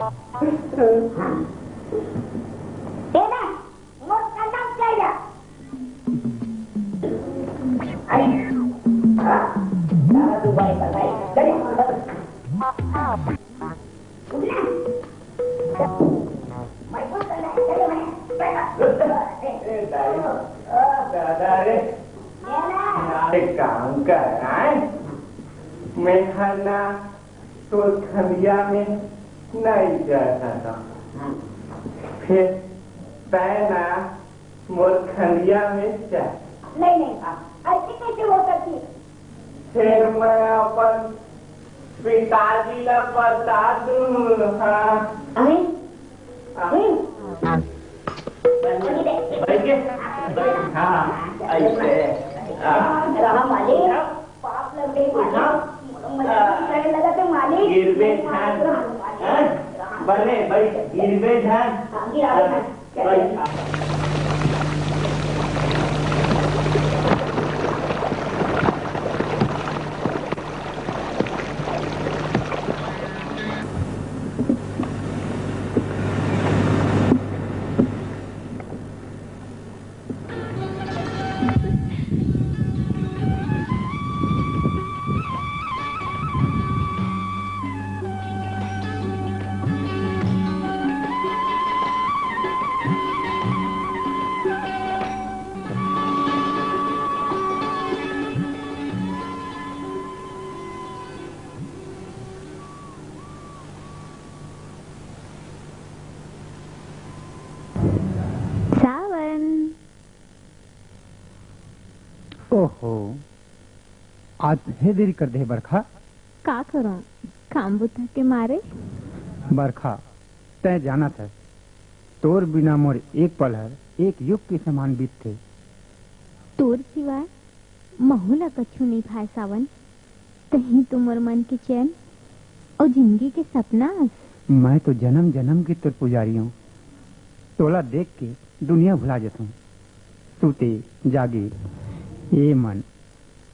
तेना, मोर कदम चल जा। अरे, हाँ, दादा तू बाई कर भाई, चल। उठना। मैं कुछ करना है, चल, मैं, बैठ। ए, दाई, दादा रे, तेना। अरे काम कर, आए? मैं हर ना तोर खंडिया में नहीं जा सकता। फिर तै ना मोर खंडिया में जा। नहीं, नहीं, ऐसे कैसे हो सकती है? फिर मैं अपन पिताजी ला बता दूँ, हाँ। अरे, हाँ। अरे। बैठ के, बैठ, हाँ, ऐसे, हाँ। रहा मालिक। पाप लग गई मालिक। हाँ। मोला मजबूर करे लगा थे मालिक। गिरबे ठान। हाँ? बने भाई, गिरबे ठान। हाँ, गिरा दे ठान। हाँ, भाई। सावन। ओहो, आज फिर देरी कर दे बरखा। का करूं, काम बुता के मारे। बरखा, तैं जानत हस, तोर बिना मोर एक पल हर एक युग के समान बीतथे। तोर सिवाय महू ला कछु नइ भाय सावन, तहीं तो मोर मन के चैन अउ जिंदगी के सपना अस। मैं तो जन्म जन्म के तोर पुजारी हूँ। तोला देख के दुनिया भुला जथों। सूते जागे ए मन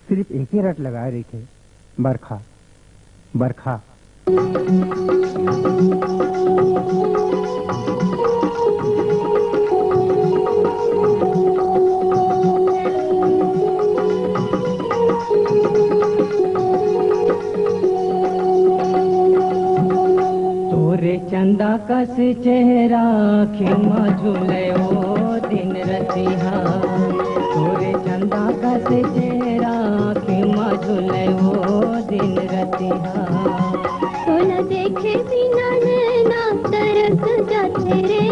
सिर्फ एके रट लगाए रहिथे, बरखा, बरखा। तोरे चंदा कस चेहरा, आँखी मा झूले ओ दिन रतिहा। तोरे चंदा कस चेहरा, आँखी मा झूले ओ दिन रतिहा। तोला देखे बिना नैना तरस जाथे रे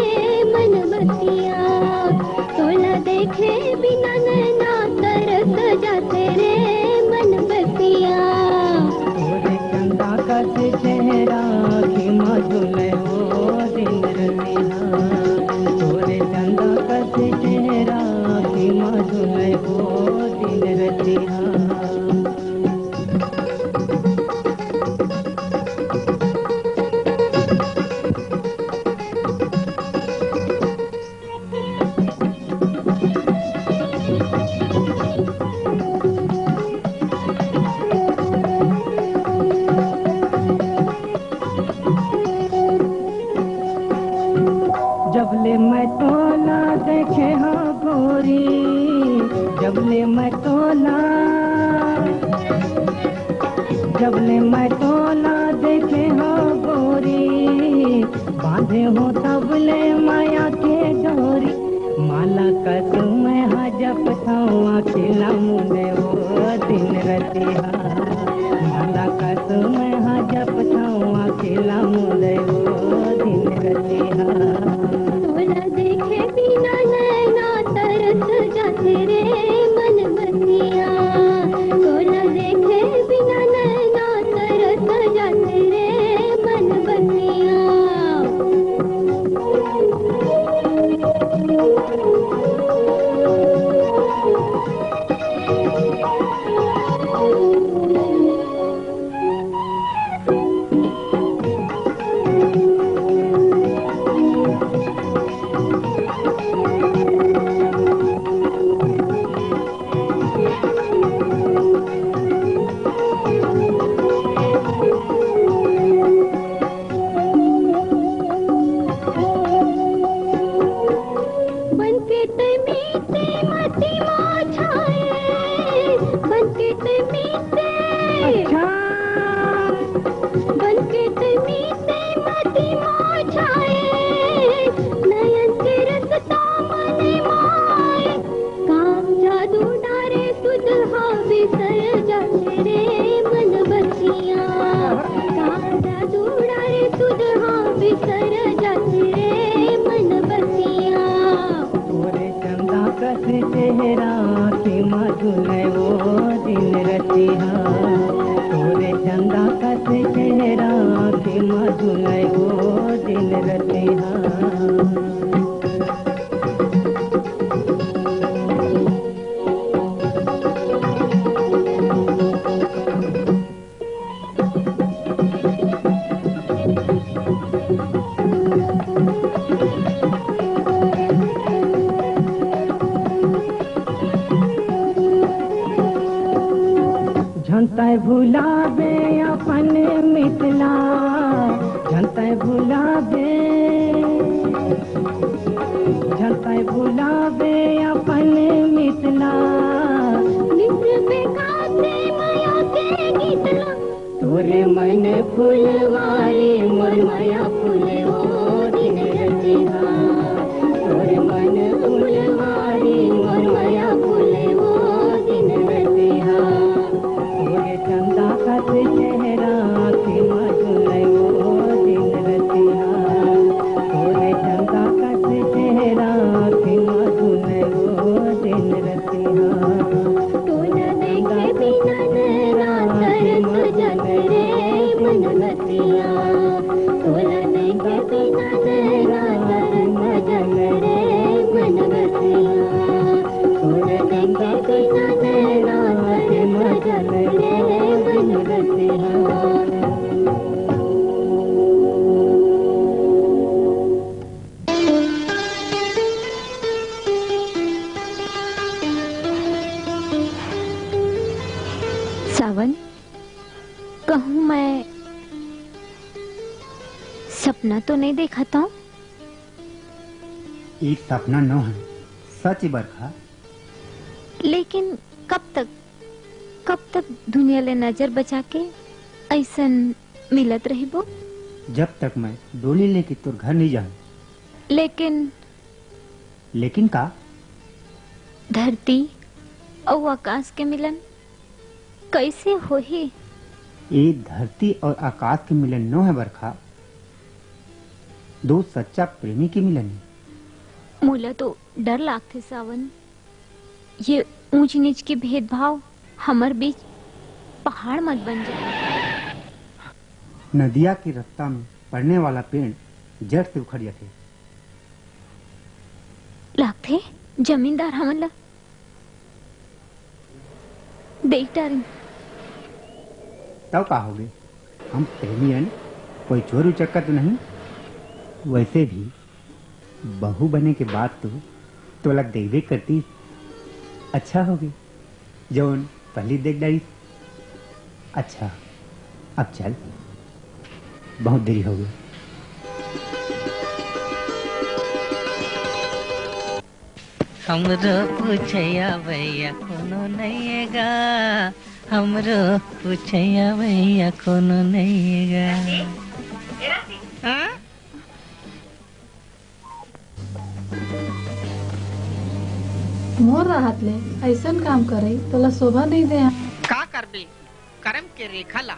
मन बतिया। तोला देखे बिना नैना तरस जाथे रे मन बतिया। तोरे चंदा कस चेहरा, आँखी मा झूले ओ दिन रतिहा। तोरे चंदा कस चेहरा, आँखी मा झूले ओ दिन रतिहा। जब ले मैं तोला देखे हँव गोरी, जब ले मैं तोला, जब ले मैं तोला देखे हँव गोरी, बांधे हँव तब ले मया के डोरी। माला कस मैं हा जपथँव, आँखी ला मूंदे ओ दिन रतिहा। माला कस मैं हा जपथँव, आँखी ला मूंदे ओ दिन रतिहा। तोला देखे बिना नैना तरस जाथे रे मन बतिया। तोला देखे बिना नैना तरस जाथे रे मन बतिया। नयन के रसता मन माए, का जादू डारे सुध हा बिसर जाथे रे मन बचिया। का जादू डारे सुध हा बिसर जाथे रे मन बचिया। तोरे चंदा कस चेहरा आँखी मा झुलय ओ दिन रतिहा। तोरे चंदा कस चेहरा आँखी मा झुलय ओ दिन रतिहा। झन तैं भुलाबे अपन मितला, झन तैं भुलाबे, झन तैं भुलाबे अपन मितला। मित्र बेकार से मया के गीतला। तोरे मन फुलवारी मोर मया फूले ओ दिन रतिहा। तोरे मन फुलवारी मोर मया फूले ओ दिन रतिहा। तोरे चंदा कस चेहरा आँखी मा झुलय ओ दिन रतिहा। तोरे चंदा कस चेहरा आँखी मा झुलय ओ दिन रतिहा। तोला देखे बिना रात मजन रे मन बतिया। तोला देखे बिना रात मजन रे मन बतिया। तोला देखे बिना रात मजन रे मन बतिया। सावन, कहूँ मैं सपना तो नहीं देखत हूँ? ई सपना नो है, सच बरखा। लेकिन कब तक, कब तक दुनिया ले नजर बचा के ऐसन मिलत रहिबो? जब तक मैं डोली लेके तोर घर नहीं जाऊँ। लेकिन लेकिन का? धरती अउ आकाश के मिलन कैसे होही? ए धरती और आकाश के मिलन नो है बरखा, दो सच्चा प्रेमी के मिलन है। मोला तो डर लागथे सावन, ये ऊंच नीच के भेदभाव हमर बीच पहाड़ मत बन जाए। नदिया के रास्ता में पड़ने वाला पेड़ जड़ से उखड़ जाथे। लागथे जमींदार हमन ला देख डारिन। तब का होगे? हम प्रेमी हन, कोई चोर उचक्का तो नहीं? वैसे भी बहू बने के बाद तो तोला देबे करती। अच्छा होगे जौन पहली देख डारिस। अच्छा, अब चल, बहुत देरी होगे। हमरो पूछैया भैया कोनो नइएगा, हमरो पूछैया भैया कोनो नइएगा। हाँ? मोर रहत ले अइसन काम करई तोला शोभा नइ दे। का करबे, करम के रेखा ला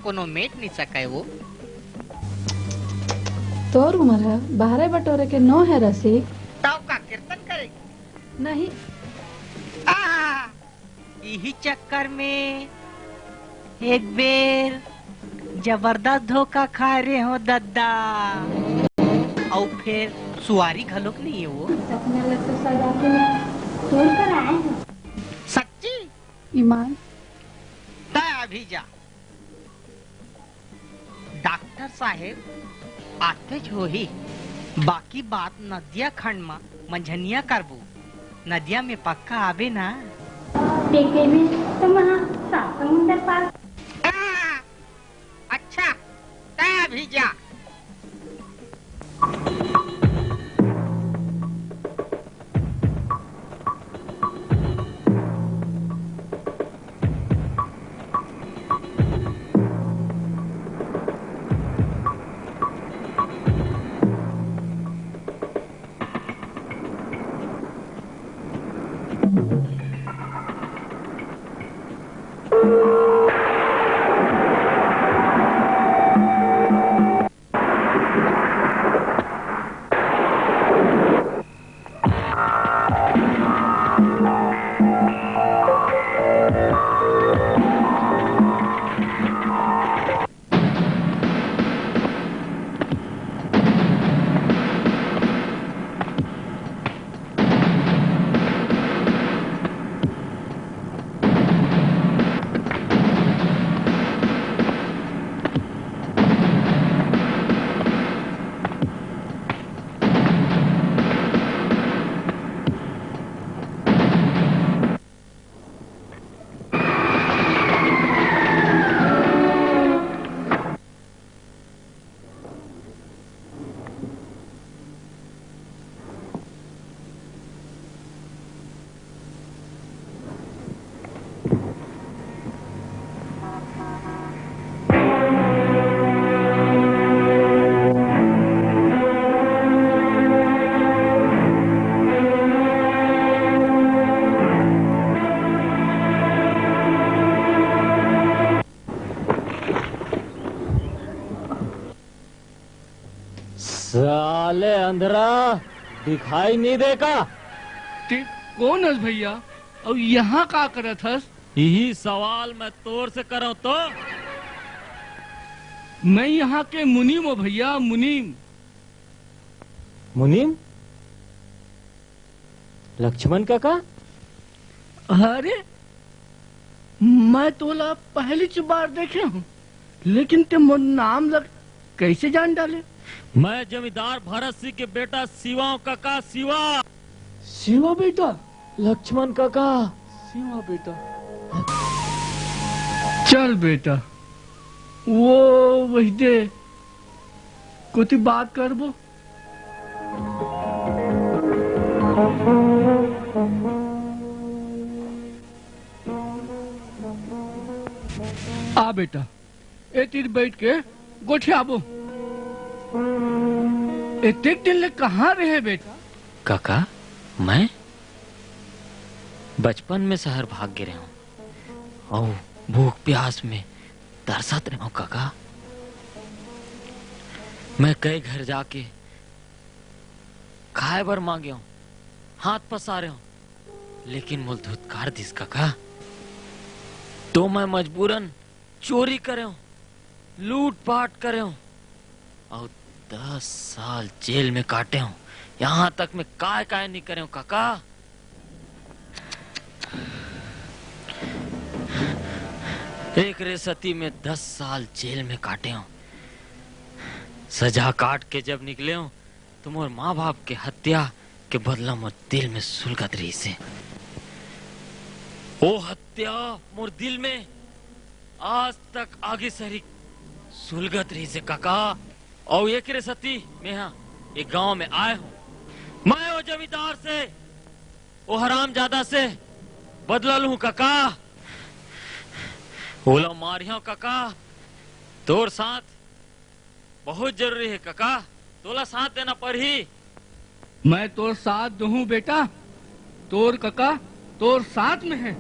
कोनो मेट नइ सकय वो। तोर उमर ह बाहरे बटोरे के नो है रसिक। तब का कीर्तन करे? नहीं। आ, इही चक्कर में एक बेर जबरदस्त धोखा खाए रहे हो दद्दा। अउ फिर सुवारी घलोक नहीं है वो। सपना लग तो सदा के तोड़ कर आए हैं। सच्ची? ईमान। तै अभी जा। डॉक्टर साहेब आतेच होही, बाकी बात नदिया खंड म मंझनिया करबो। नदिया में पक्का आबे ना। देखे में तो महा सात समुंदर पार। आ, अच्छा, तै अभी जा। साले अंधरा, दिखाई नहीं दे का? ते कोन हस भैया? अउ यहाँ का करत हस? यही सवाल मैं तोर से करव तो। मैं यहाँ के मुनीम हो भैया, मुनीम। मुनीम? लक्ष्मण काका? अरे, मैं तोला पहली च बार देखे हूँ, लेकिन ते मोर नाम ल कैसे जान डाले? मैं जमींदार भरत सिंह के बेटा शिवा हूँ काका, शिवा। शिवा बेटा, लक्ष्मण काका। शिवा बेटा। चल बेटा, वो वही दे, कोती बात करबो। आ बेटा, ए तीर बैठ के गोठियाबो। एतेक दिन ले कहाँ रहे बेटा? काका, मैं बचपन में शहर भाग गे रहेंव अउ भूख प्यास में तरसत रहेंव काका। मैं कई घर जाके खाए बर मांगेंव, हाथ पसारेंव, लेकिन मोला धुतकार दिस काका। तो मैं मजबूरन चोरी करेंव, लूटपाट करेंव, अउ दस साल जेल में काटेंव। यहाँ तक मैं काय काय नहीं करेंव काका। एकरे सेती मैं दस साल जेल में काटेंव। सजा काट के जब निकलेंव, तो मोर माँ बाप के हत्या के बदला मोर दिल में सुलगत रहिसे। ओ हत्या मोर दिल में आज तक आगी सरीक सुलगत रहिसे काका। अउ एकरे सेती मेहा ए गांव में आए हूँ। मैं ओ जमींदार से, ओ हरामजादा से बदला लूँ काका। ओला मारिया हूँ काका। तोर साथ बहुत जरूरी हे कका, तोला साथ देना पड़ही। मैं तोर साथ दूहूं बेटा, तोर कका तोर साथ में हे।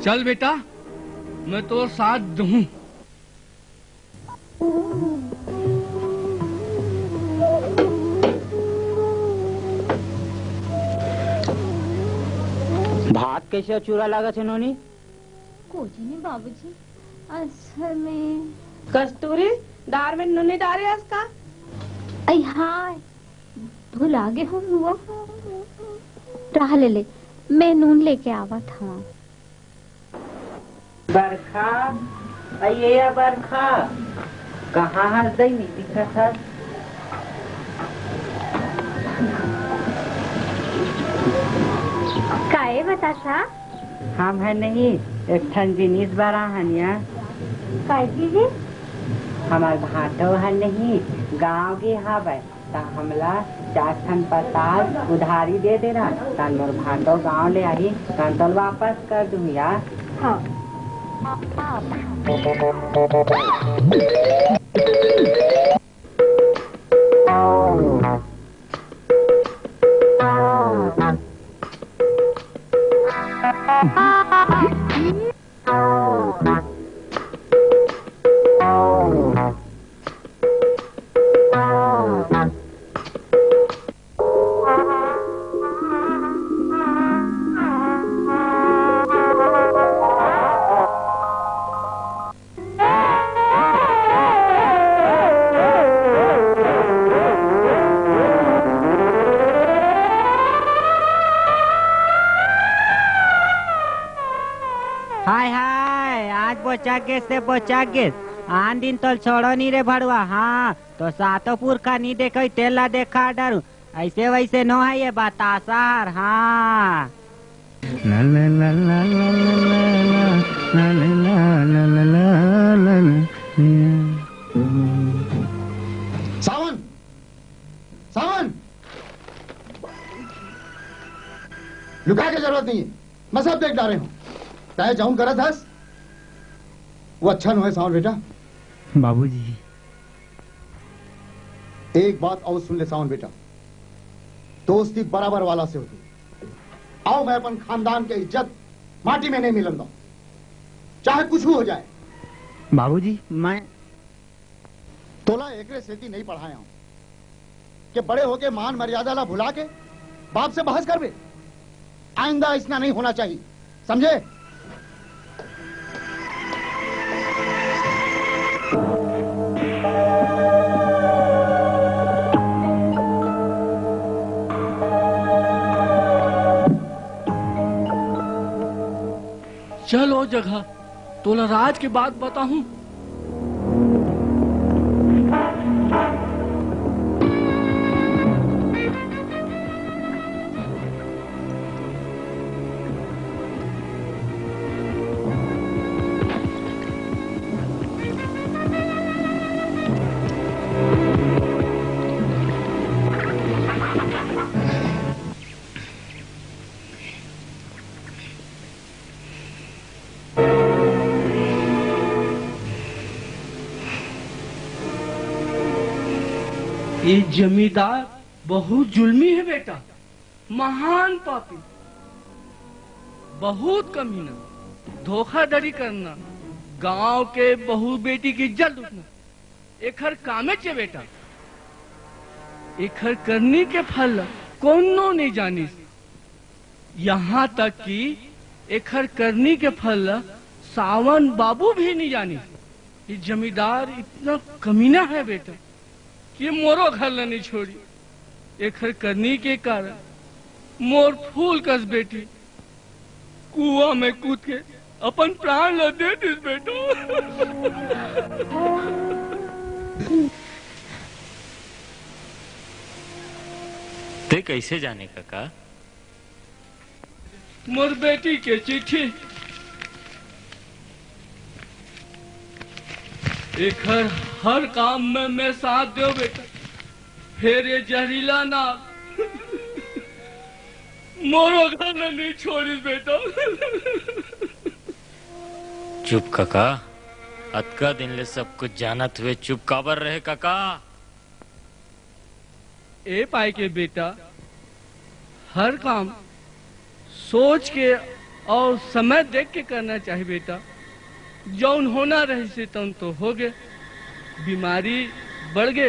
चल बेटा, मैं तोर साथ दूहूं। भात कैसे चूरा लागत हे नोनी? कुछ नहीं बाबूजी, असल में। कस्तूरी, दार में नूनी डारे हस का? अई हाय, भुला गे हूँ वो। रह ले ले, मैं नून लेके आवत हूँ। बरखा, अई ये या बरखा, कहाँ हस दई नहीं दिखत हस? काए बतासा? हम है नहीं, एक ठन जिनिस बर आहन या। काय चीज? हमर भांटो ह नहीं, गांव गे हावय, त हमला चार ठन पताल उधारी दे देना, तन मोर भांटो गांव ले आही, तन तोल वापस कर दूं या। हाँ। हाय हाय, आज बोचक गेस ते बोचक गेस। आन दिन तोल छोड़ो नी रे भड़वा। हाँ, तो सातो पुरखा नी देखई, तेला देखा डरू। ऐसे वैसे नो है ये बतासा हर। हाँ। सावन, सावन, लुकाय के जरूरत नहीं है, मैं सब देख डारे हूँ। तय जौन करत हस, वो अच्छा नो है सावन बेटा। बाबूजी। एक बात अउ सुन ले सावन बेटा, दोस्ती बराबर वाला से होही। अउ मैं अपन खानदान के इज्जत माटी में नहीं मिलन दंव, चाहे कुछु हो जाए। बाबूजी, मैं तोला एकरे सेती नहीं पढ़ाया हूँ कि बड़े होके मान मर्यादा ला भुला के बाप से बहस करबे। आइंदा ऐसना नहीं होना चाहिए, समझे? चल ओ जगह, तोला राज के बात बताहूं। ये जमींदार बहुत जुल्मी है बेटा, महान पापी, बहुत कमीना, धोखाधड़ी करना, गांव के बहू बेटी की इज्जत लूटना, एखर कामेच ए बेटा। एखर करनी के फल ल कोनो नइ जानिस। यहाँ तक कि एखर करनी के फल ल सावन बाबू भी नइ जानिस। ये जमींदार इतना कमीना है बेटा कि मोरो घर ल नइ छोड़ी। एखर करनी के कारण मोर फूल कस बेटी कुआं में कूद के अपन प्राण ला दे दिस बेटा। ते कैसे जाने काका? मोर बेटी के चिट्ठी। एखर हर काम में मैं साथ देव बेटा। फेर ये जहरीला नाग मोरो घर में नहीं छोड़िस बेटा। चुप काका, अतका दिन ले सब कुछ जानत हुए चुप काबर रहे काका? ए पाई के बेटा, हर काम सोच के और समय देख के करना चाहिए बेटा। जौन होना रहिसे तौन तो हो गे, बीमारी बढ़ गे,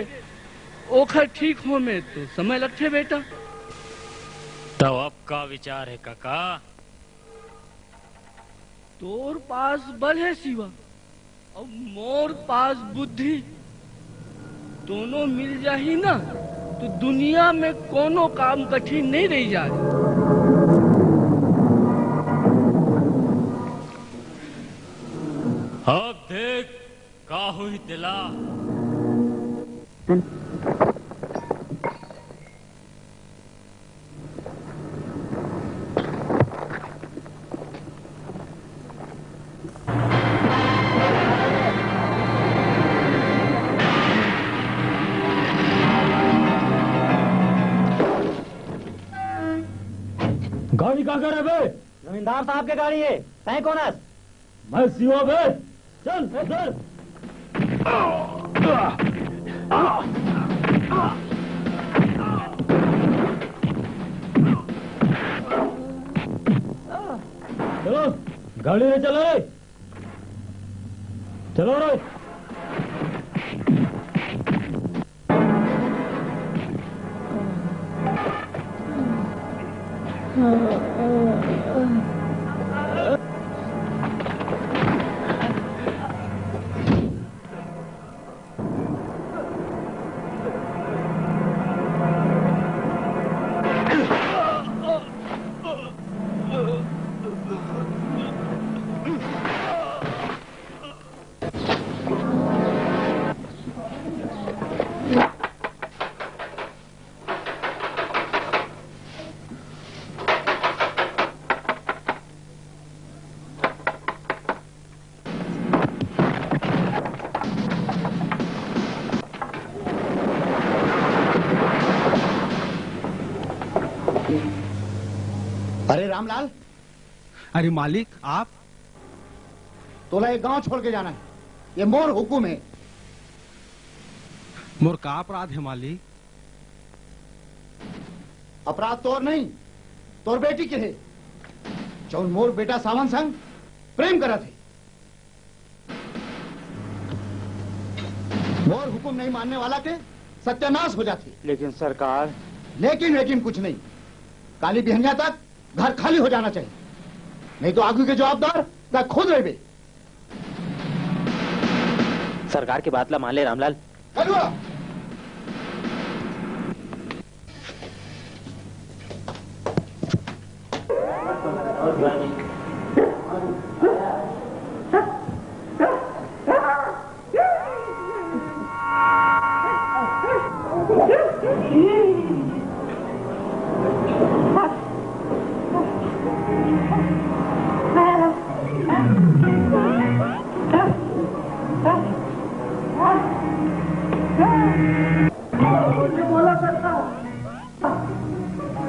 ओखर ठीक हो में तो समय लगथे बेटा। तब अब का विचार है काका? तोर पास बल है शिवा, अउ मोर पास बुद्धि, दोनों मिल जाही ना, तो दुनिया में कोनो काम कठिन नहीं रह जाए। अब देख का होही तेला। गाड़ी का करे बे? जमींदार साहब के गाड़ी है, तय कौन है? मैं शिवा बे। चल, चल। चलो, गाड़ी ले चलो रे। चलो रे। अरे रामलाल। अरे मालिक, आप? तोला ये गांव छोड़ के जाना है, ये मोर हुकुम है। मोर का अपराध है मालिक? अपराध तोर नहीं, तोर बेटी के है, जौन मोर बेटा सावन संग प्रेम करत है। और हुकुम नहीं मानने वाला के सत्यानाश हो जाथे। लेकिन सरकार। लेकिन वेकिन कुछ नहीं, काली बिहनिया तक घर खाली हो जाना चाहिए, नहीं तो आगू के जवाबदार तैं खुद रहिबे। सरकार के बात ला मान ले रामलाल। करुआ।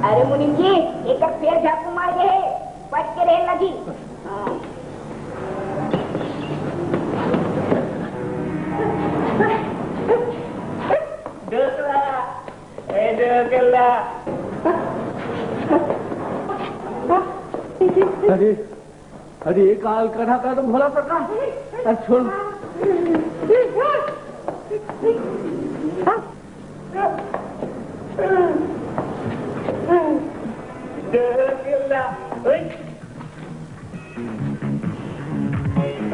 अरे मुनीम जी, एकर फेर झाकू मार गे हे, बच के रहे लगी। डोकला, ए डोकला। अरे, अरे, ये काल कना का तो भोला सरकार। अरे, छोड़।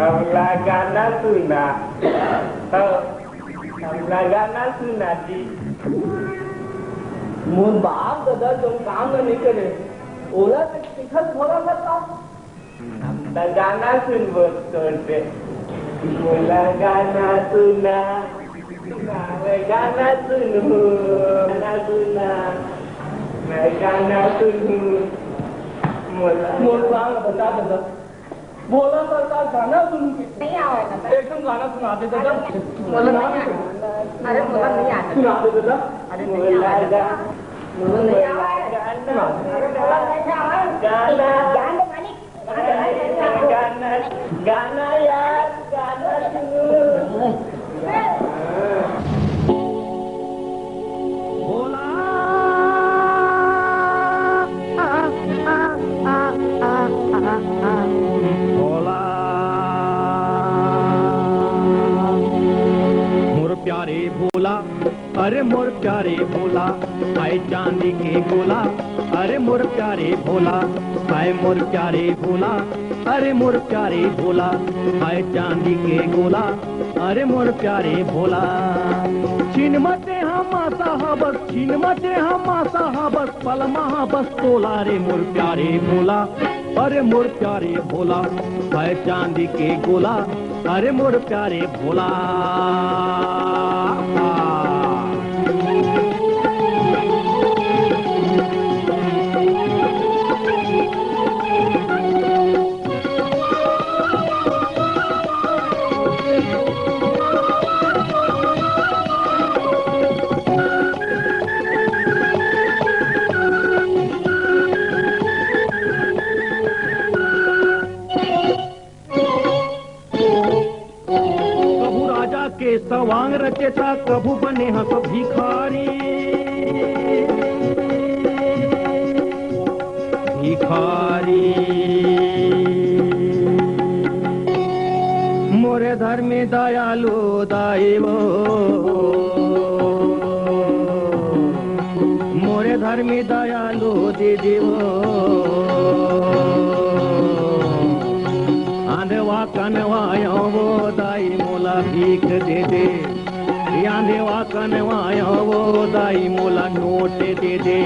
हमला गाना सुना, हमला गाना सुना जी। मोर बाप दादा जो काम नहीं करे, ओला तो सिखत भोला सरकार। हमला गाना सुनबो तोर से, मोला गाना सुना। मैं गाना सुनहूँ, गाना सुना, मैं गाना सुनहूँ। मोला मोर गाना बता दे सर। भोला सरकार गाना सुनहूँ के। नहीं आवे ना सर। एकदम गाना सुना दे सर। अरे, मोला नहीं आवे। अरे, मोला नहीं आवे। सुना दे सर। अरे, नहीं आवे। मोला नहीं आवे। गाना। अरे, मोला नहीं आवे। गाना। जान दे मालिक। गाना, गाना यार, गाना सुनो। भोला। भोला। मोर प्यारे भोला। अरे मोर प्यारे भोला, आए चांदी के गोला। अरे मोर प्यारे भोला, आए मोर प्यारे भोला। अरे मोर प्यारे भोला, आए चांदी के गोला। अरे मोर प्यारे भोला, छिन मते हम आसा हबस, छिन मते हम आसा हबस, पलमा हबस तोला। रे मोर प्यारे भोला, अरे मोर प्यारे भोला, आए चांदी के गोला। अरे मोर प्यारे भोला। कभू राजा के सवांग रचेता, कभू बने हस भिखारी। भिखारी। मोरे धर्मी दयालु दाई वो, मोरे धर्मी दयालु दीदी वो, आंधवा कनवा आयो वो दाई मोला भीख दे दे। ए आंधवा कनवा आयो वो दाई मोला नोट दे दे।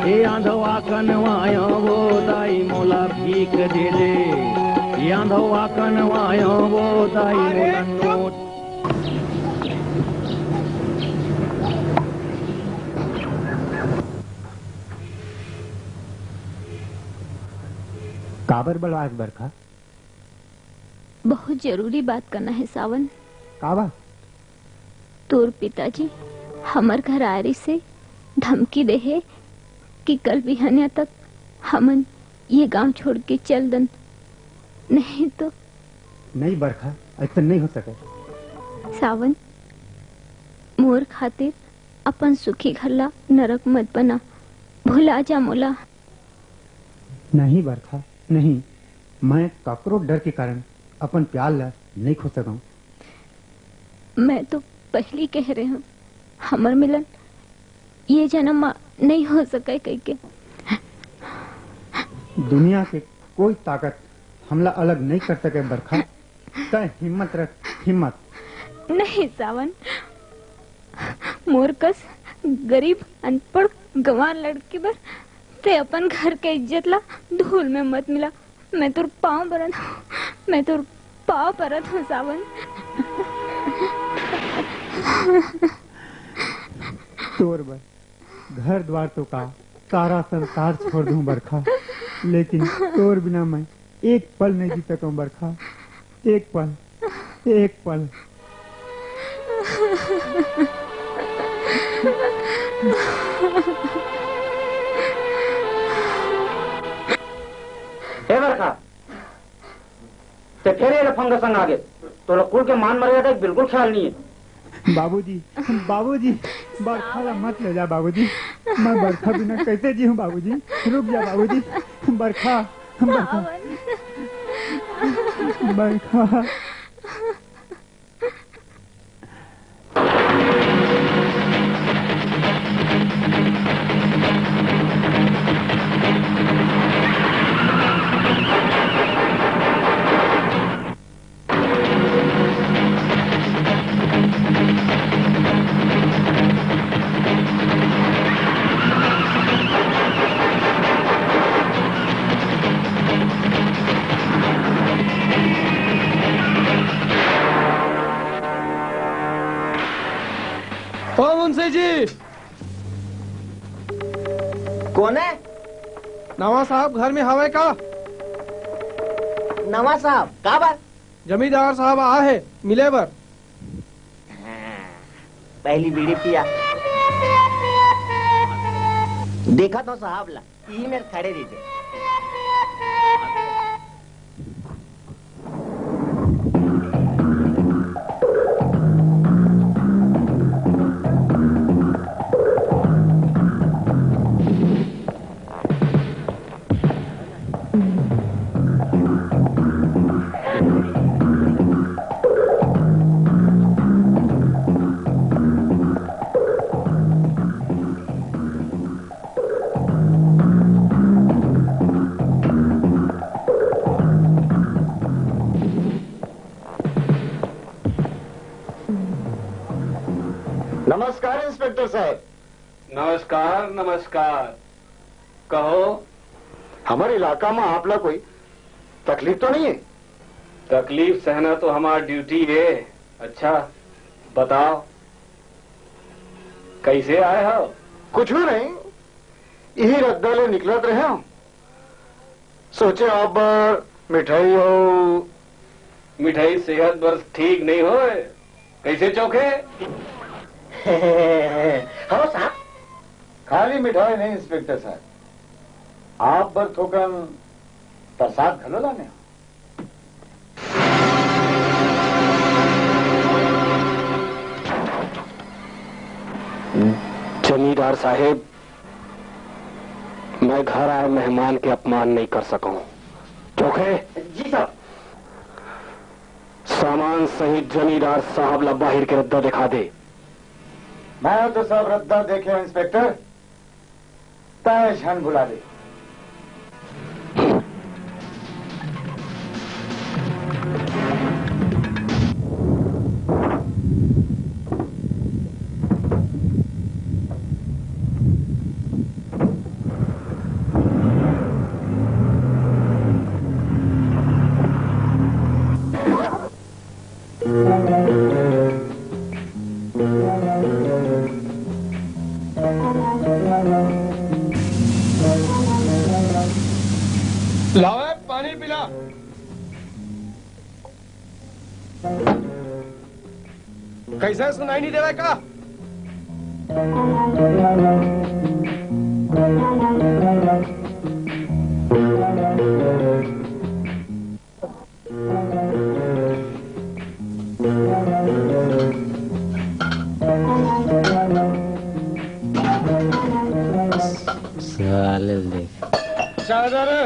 ए आंधवा कनवा आयो वो दाई मोला भीख दे दे। ए आंधवा कनवा आयो वो दाई मोला नोट। काबर बलवास बरखा? बहुत जरूरी बात करना है सावन। का बात? तोर पिताजी हमर घर आए रहिसे, धमकी दे हे कि कल बिहनिया तक हमन ये गांव छोड़ के चल दन, नहीं तो। नहीं बरखा, ऐसा नहीं हो सके। सावन, मोर खातिर अपन सुखी घर ला नरक मत बना, भुला जा मोला। नहीं बरखा, नहीं, मैं ककरो डर के कारण अपन प्यार ला नहीं खो सकूं। मैं तो पहली कह रहे हूँ, हमर मिलन ये जन्म मा नहीं हो सके कहिके। दुनिया के कोई ताकत हमला अलग नहीं कर सके बरखा। तय हिम्मत रख, हिम्मत। नहीं सावन, मोर कस गरीब, अनपढ़, गंवार लड़की बर ते अपन घर के इज्जत ला धूल में मत मिला। मैं तोर पाँव परत हूँ, मैं तोर पाँव परत हूँ सावन। तोर बर घर द्वार तो का, सारा संसार छोड़ दूं बरखा, लेकिन तोर बिना मैं एक पल नहीं जी सकूं बरखा, एक पल, एक पल। ए बरखा, ते फेर ये लफंगा संग आगे। तोला कुल के मान मर्यादा के बिल्कुल ख्याल नहीं है। बाबूजी, बाबूजी, बरखा ला मत ले जा बाबूजी। मैं बरखा बिना कैसे जीऊं बाबूजी? रुक जा बाबूजी। बरखा, बरखा, बरखा। ओ मुंशी जी। कौन है? नवा साहब घर में हवे का? नवा साहब, का बात? जमींदार साहब आए हे मिले बर। हाँ, पहली बीड़ी पिया। देखा तो साहब ला, इही मेर खड़े रहिथे। नमस्कार इंस्पेक्टर साहब। नमस्कार, नमस्कार। कहो। हमर इलाका में आप ला कोई तकलीफ तो नहीं है? तकलीफ सहना तो हमार ड्यूटी है। अच्छा, बताओ, कैसे आए हो? कुछ भी नहीं, यही रद्दा ले निकलत रहे हो। सोचे आप बर मिठाई हो। मिठाई सेहत बर ठीक नहीं होय। कैसे चोखे? हेलो साहब। खाली मिठाई नहीं इंस्पेक्टर साहब, आप बर थोकन प्रसाद घलो लाने हो। जमींदार साहेब, मैं घर आए मेहमान के अपमान नहीं कर सकूं। चोखे? जी साहब। सामान सहित जमींदार साहब ला बाहिर के रद्दा दिखा दे। मैं तो सब रद्दा देखे इंस्पेक्टर, तय झन भुला दे। लावे पानी पिला। कैसे सुनाई नहीं देवे का? साले देख। साले।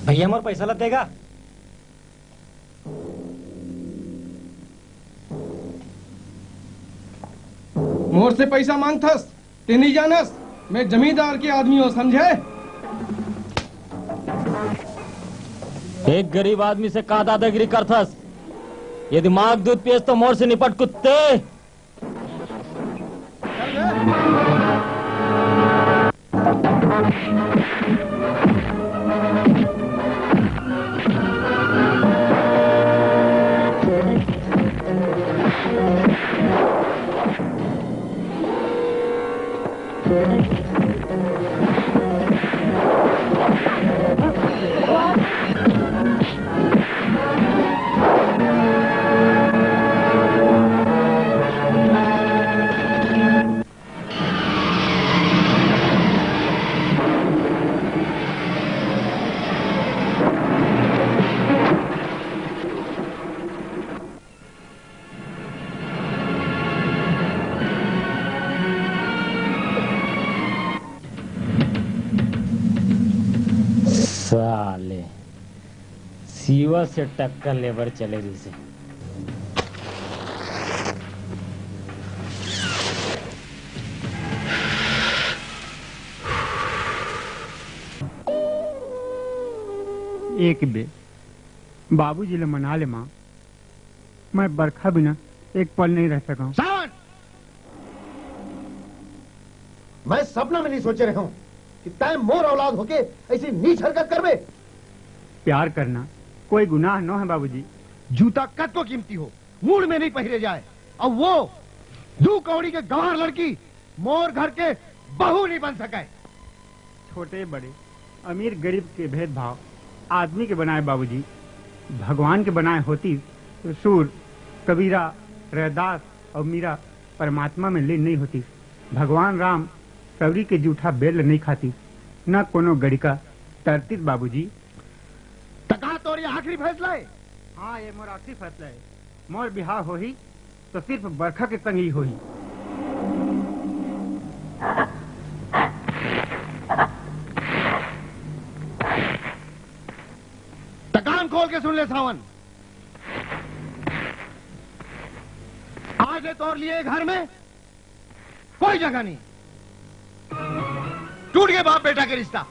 भैया, मोर पैसा ला देगा? मोर से पैसा मांगथस, ते नहीं जानस, मैं जमींदार के आदमी हूँ, समझे? एक गरीब आदमी से का दादागिरी करथस? यदि माँ के दूध पियस तो मोर से निपट, कुत्ते। साले, शिवा से टक्कर लेबर चले रहिसे। एक बे बाबूजी ले मना ले माँ, मैं बरखा बिना एक पल नहीं रह सकूं। सावन! मैं सपना में नहीं सोचे रहूं कि तय मोर औलाद होके ऐसी नीच हरकत करबे। प्यार करना कोई गुनाह न है बाबूजी। जूता कतको कीमती हो, मूड़ में नहीं पहिरे जाए। अब वो दू कौड़ी के गंवार लड़की मोर घर के बहू नहीं बन सके। छोटे बड़े, अमीर गरीब के भेदभाव आदमी के बनाए बाबूजी, भगवान के बनाए होती तो सूर, कबीरा, रैदास और मीरा परमात्मा में लीन नहीं होती। भगवान राम सवरी के जूठा बेल नहीं खाती, न कोनो गड़िका तरतीत बाबूजी। त का तोर ये आखिरी फैसला है? हाँ, ये मोर आखिरी फैसला है। मोर बिहाव होही तो सिर्फ बरखा के संग ही होही। त कान खोल के सुन ले सावन, आज ले तोर लिए घर में कोई जगह नहीं। टूट गए बाप बेटा के रिश्ता।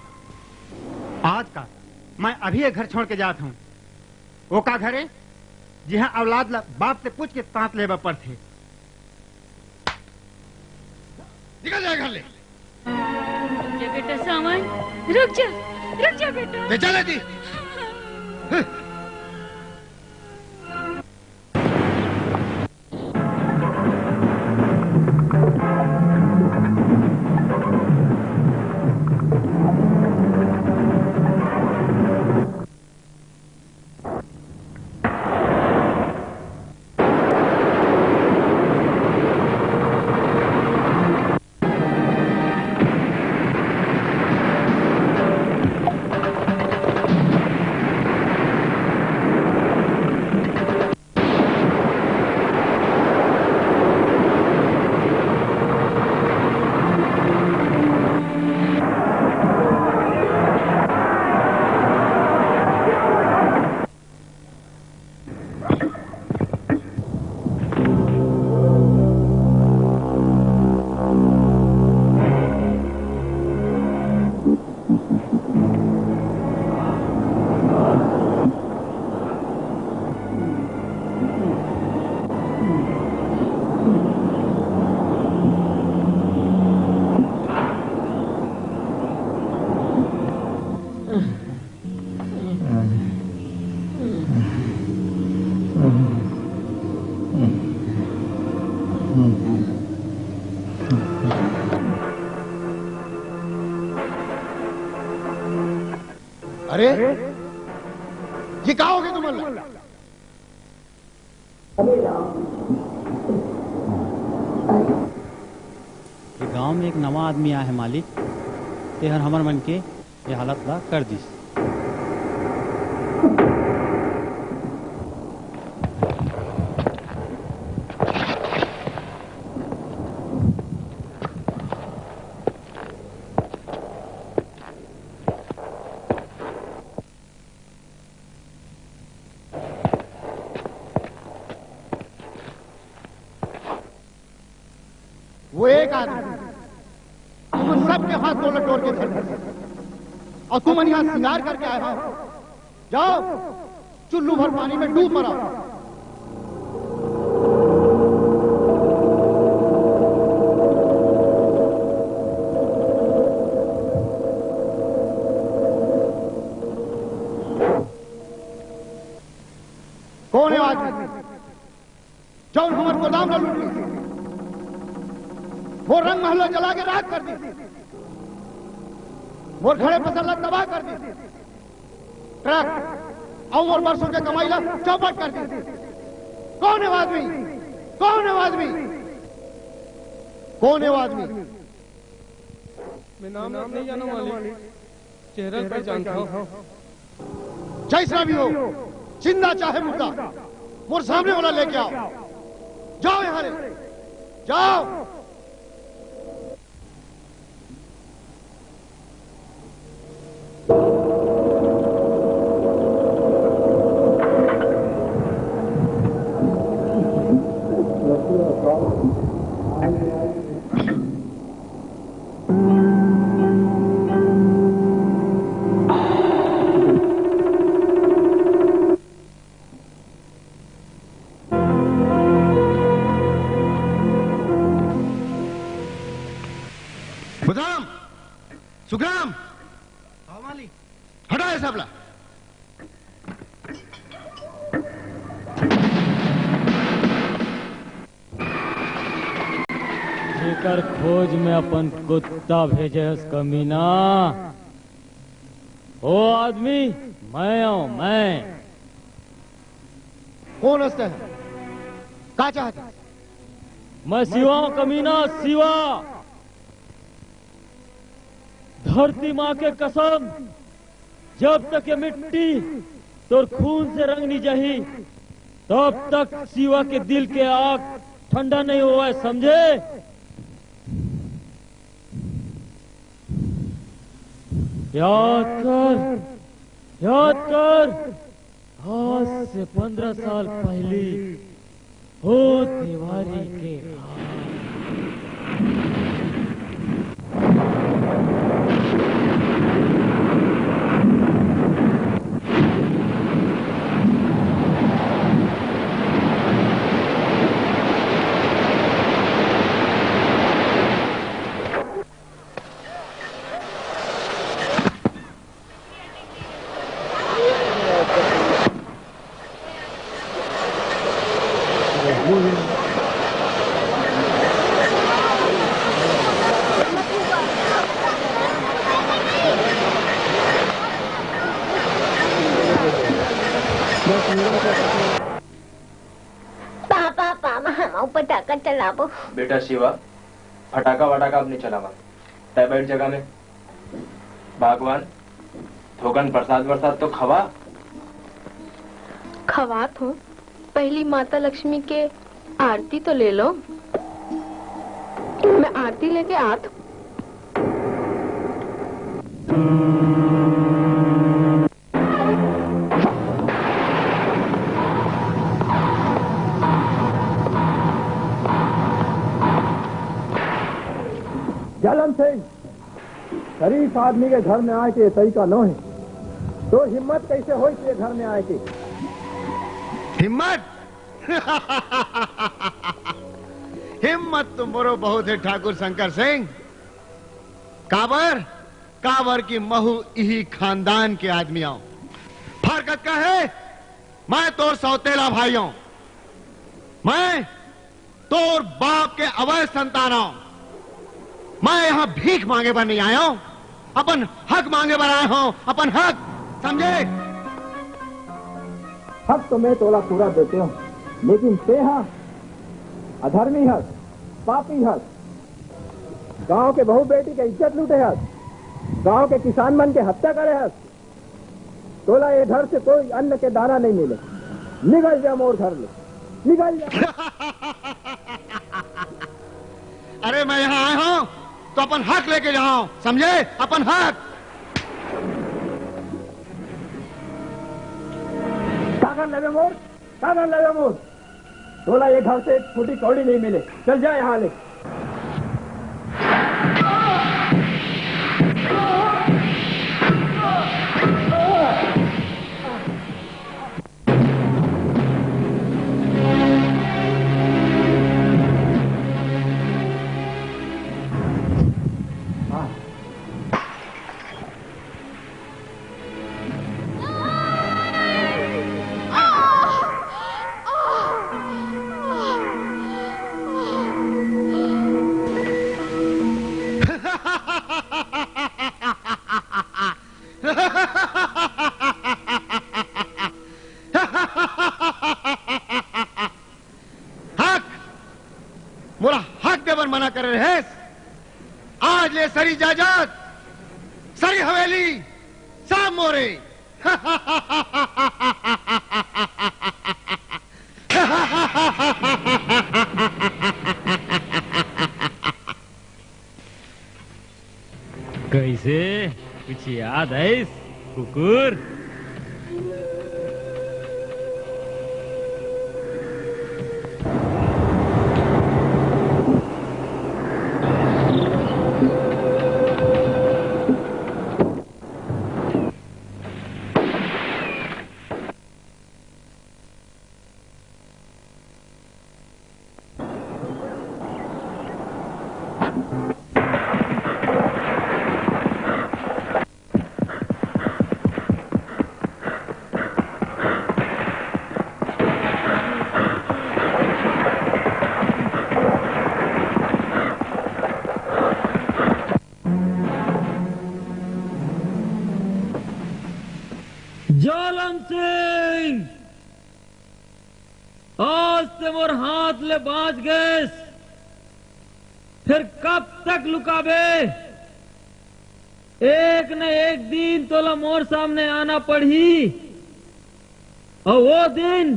आज का मैं अभी ये घर छोड़ के जात हूँ। वो का घर है जिहाँ औलाद ला बाप से पूछ के सांस लेबा पड़थे। निकल जाए घर ले। रुक जा बेटा सावन, रुक जा, रुक जा बेटा। ले चल दी। अरे, ये का हो गया तुमन ला? ये गांव में एक नवा आदमी आय हे मालिक, तेहर हमर मन के ये हालत ला कर दिस। वो एक आदमी, तुमन सबके हाथ गोड़ टोर के धर, अउ तुमन यहाँ सिंगार करके आए हो। जाओ, चुल्लू भर पानी में डूब मरो। कौन है आदमी? जौन हमर गोदाम ला लूट लिस, मोर रंग महल ला जला के राख कर दिस, मोर खड़े फसल ला तबाह कर दिस, ट्रक अउ मोर बरसों के कमाई ला चौपट कर दिस। कौन है वो आदमी? कौन है वो आदमी? कौन है वो आदमी? मैं नाम नहीं जानता मालिक, चेहरा पहचानता हूँ। जैसा भी हो, जिंदा चाहे मुर्दा, मोर सामने वाला लेके आओ। जाओ यहाँ ले, जाओ। बुधराम, सुखराम, हटा ये सबला। जेकर खोज में अपन कुत्ता भेजे हस कमीना, वो आदमी मैं हूँ, मैं। कौन हस तैं? का चाहत हस? मैं शिवा हूँ कमीना, शिवा। धरती माँ के कसम, जब तक ये मिट्टी तोर खून से रंग नहीं जाही, तब तक शिवा के दिल के आग ठंडा नहीं होवय, समझे? याद कर, याद कर, आज से पंद्रह साल पहली हो तिवारी के हाथ। पापा, पापा, हम पटाखा चलाबो। बेटा शिवा, फटाका वटाका अब नहीं चलावा। तय बैठ जगह में। भगवान, थोकन प्रसाद वरसाद तो खवा। खवात हूँ, पहली माता लक्ष्मी के आरती तो ले लो। मैं आरती लेके आत हूँ। जलन सिंह, शरीफ आदमी के घर में आए के तरीका नो हे, तो हिम्मत कैसे होई के घर में आए के? हिम्मत? हिम्मत तो मोरो बहुत हे ठाकुर शंकर सिंह। काबर? काबर कि महू इही खानदान के आदमी आंव। फर्क अतका हे, मैं तोर सौतेला भाई आंव। मैं तोर बाप के अवैध संतान आंव। मैं यहाँ भीख मांगे बर नहीं आय हंव, अपन हक मांगे बर आय हंव, अपन हक, समझे? हक तो मैं तोला पूरा देते हंव, लेकिन तेहा अधर्मी हस, पापी हस। गांव के बहू बेटी के इज्जत लूटे हस, गांव के किसान मन के हत्या करे हस। तोला ये घर से कोई अन्न के दाना नहीं मिले। निकल जा मोर घर ले, निकल जा। अरे, मैं यहाँ आया हूँ तो अपन हक लेके जाऊँ, समझे? अपन हक। का कर लेबे मोर, का कर लेबे मोर? तोला ये घर से एक फूटी कौड़ी नहीं मिले। चल जा यहाँ ले। हक, मोला हक देबर मना करे रहेस। आज ले सरी जायदाद, सरी हवेली, सब मोरे। कैसे? कुछ याद आइस, कुकुर? जालम सिंह, आज ते मोर हाथ ले बांच गेस, फिर कब तक लुकाबे? एक न एक दिन तोला मोर सामने आना पड़ही, अउ वो दिन,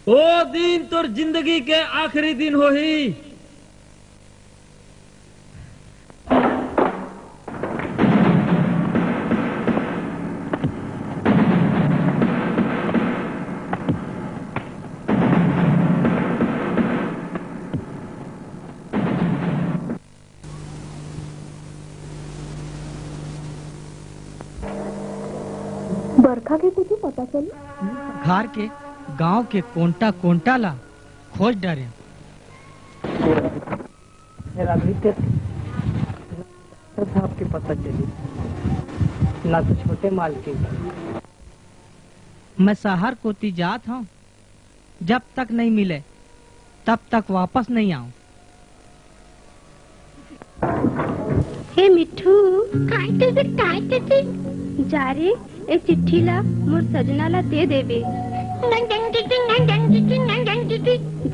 वो दिन तोर जिंदगी के आखिरी दिन होही। बरखा के कुछ पता चली? घर के, गांव के कोंटा कोंटा ला खोज डारे। मेरा नृत्य साहब के पता चली, ना तो छोटे मालकिन। मैं शहर कोती जात हूँ, जब तक नहीं मिले, तब तक वापस नहीं आऊँ। हे मिट्ठू, काय देबे, काय देबे? जा रे, ए चिट्ठी ला मोर सजना ला दे देबे।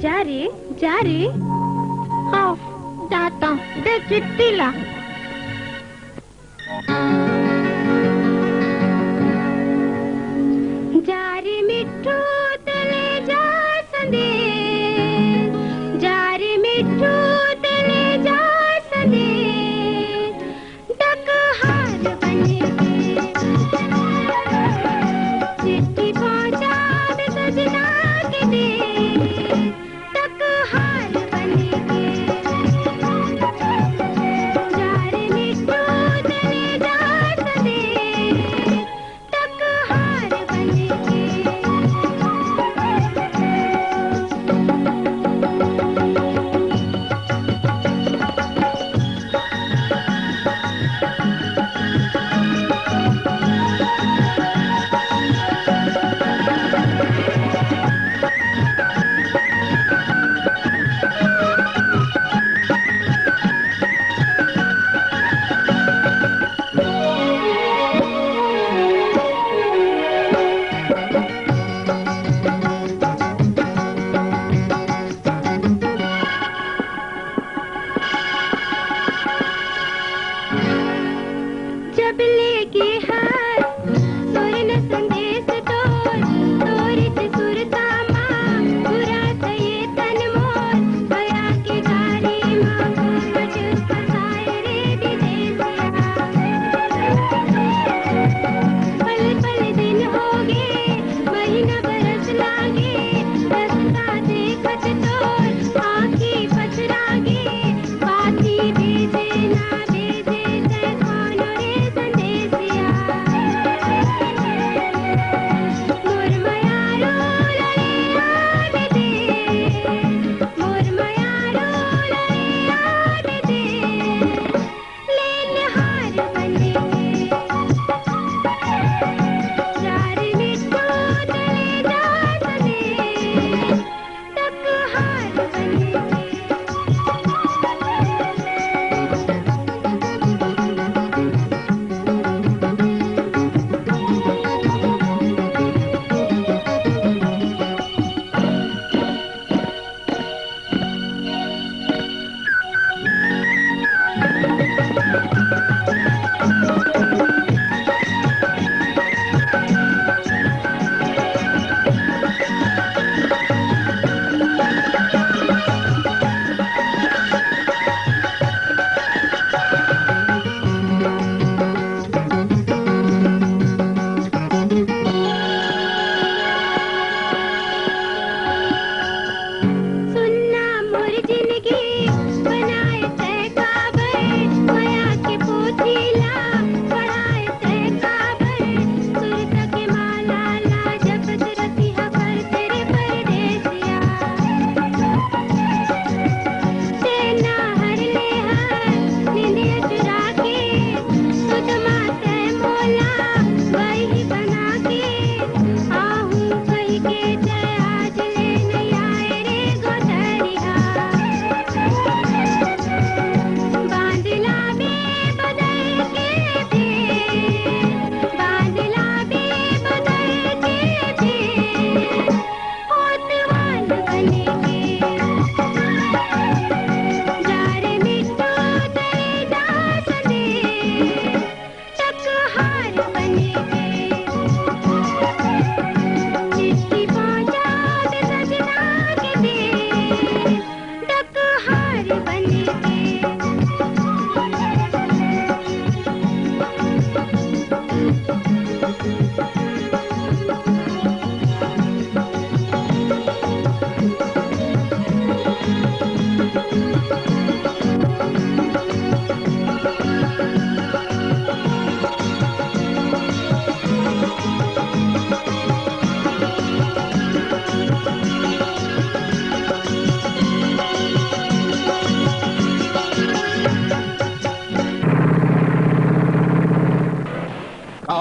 जा रे, जा रे। हाँ, जाता हूँ, दे चिट्ठी ला। जा रे मिट्ठू, ते ले जा संदेश, जा रे मिट्ठू, ते ले जा संदेश। डकहार बन के चिट्ठी पहुंचा दे सजना के देश। डकहार बन के जा रे मिट्ठू, ते ले जा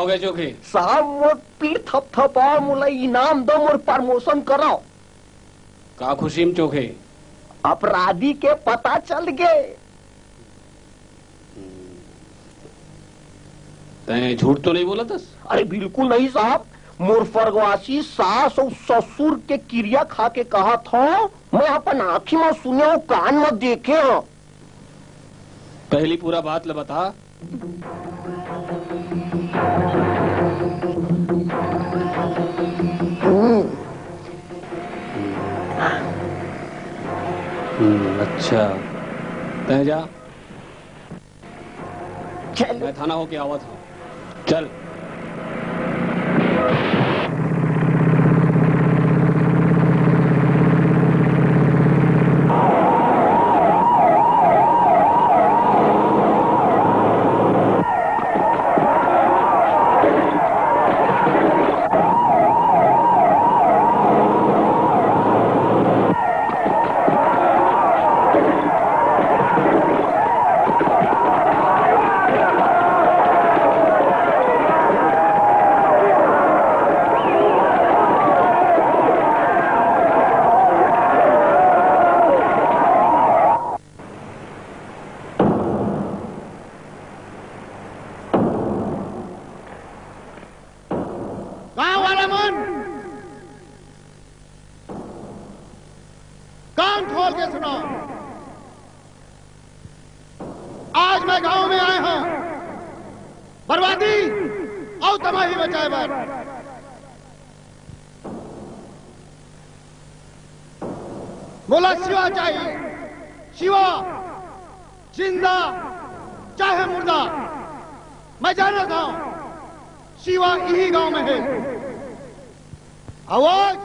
हो गए चोखे? साहब, मोर पीठ थपथपाओ, मोला इनाम दो, मोर प्रमोशन कराओ। का खुशी में चोखे? अपराधी के पता चल गए। तैं झूठ तो नहीं बोला थस? अरे बिल्कुल नहीं साहब, मोर स्वर्गवासी सास अउ ससुर के किरिया खा के कहा था, मैं अपन आँखी में सुने हूँ, कान में देखे हूँ। पहली पूरा बात ल बता। हम्म, अच्छा, तय जा। चल। मैं थाना होके आवत हूँ। चल। गांव वाला मन, कान खोल के सुनो। आज मैं गांव में आए हूं बर्बादी अउ तबाही मचाए बर। मोला शिवा चाहिए, शिवा, जिंदा चाहे मुर्दा, मैं जानत हूं शिवा इही गांव में है। अउ आज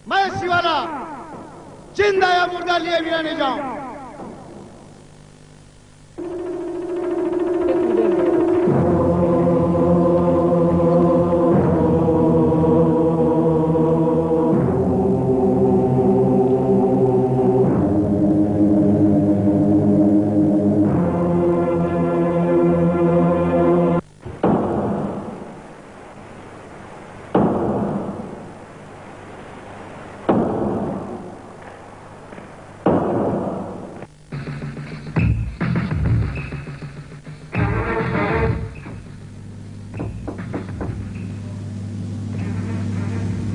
मैं शिवा ला जिंदा या मुर्दा लिए बिना नहीं जाऊं।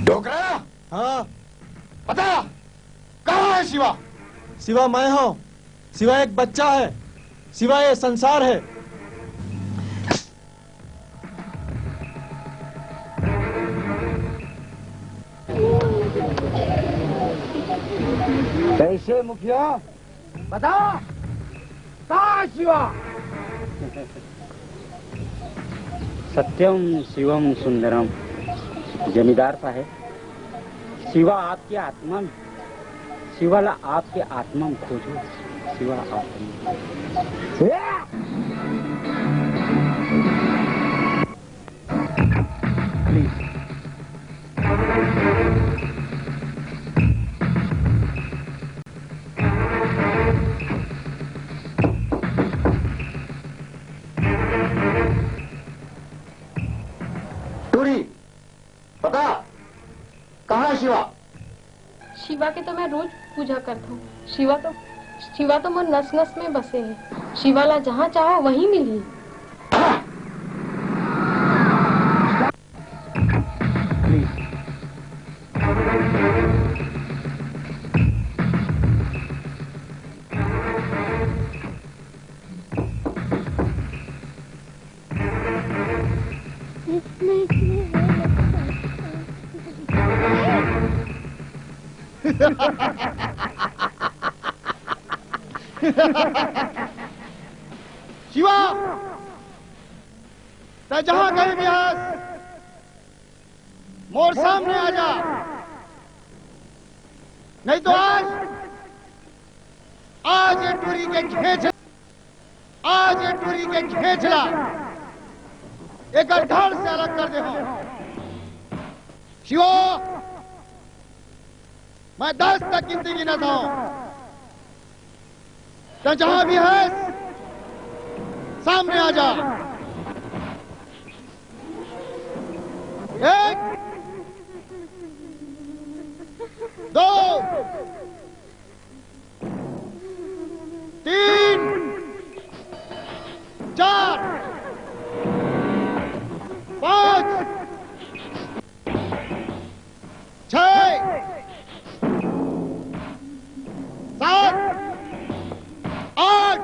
डोकरा, हाँ। बता, कहाँ है शिवा? शिवा मैं हूँ। शिवा एक बच्चा है। शिवा ये संसार है। कैसे मुखिया? बता, कहाँ है शिवा? सत्यम शिवम सुंदरम। जमींदार साहेब, शिवा आपके आत्मा में, शिवा ला आपके आत्मा में खोजो, शिवा आत्मा में। Please. टूरी, बता, कहाँ है शिवा? शिवा के तो मैं रोज पूजा करत हूँ। शिवा तो, शिवा तो मोर नस नस में बसे है। शिवा ला जहाँ चाहो वहीं मिलही। शिवा, तैं जहां कहीं भी हस, मोर सामने आ जा, नहीं तो आज, आज ये टूरी के घेंच, आज ये टूरी के घेंच ला एकर धड़ से अलग कर देहूं। शिवा, मैं दस तक गिनती गिनत हूं। तैं जहां भी हस, सामने आ जा। एक, दो, तीन, चार, पाँच, छह, सात, आठ,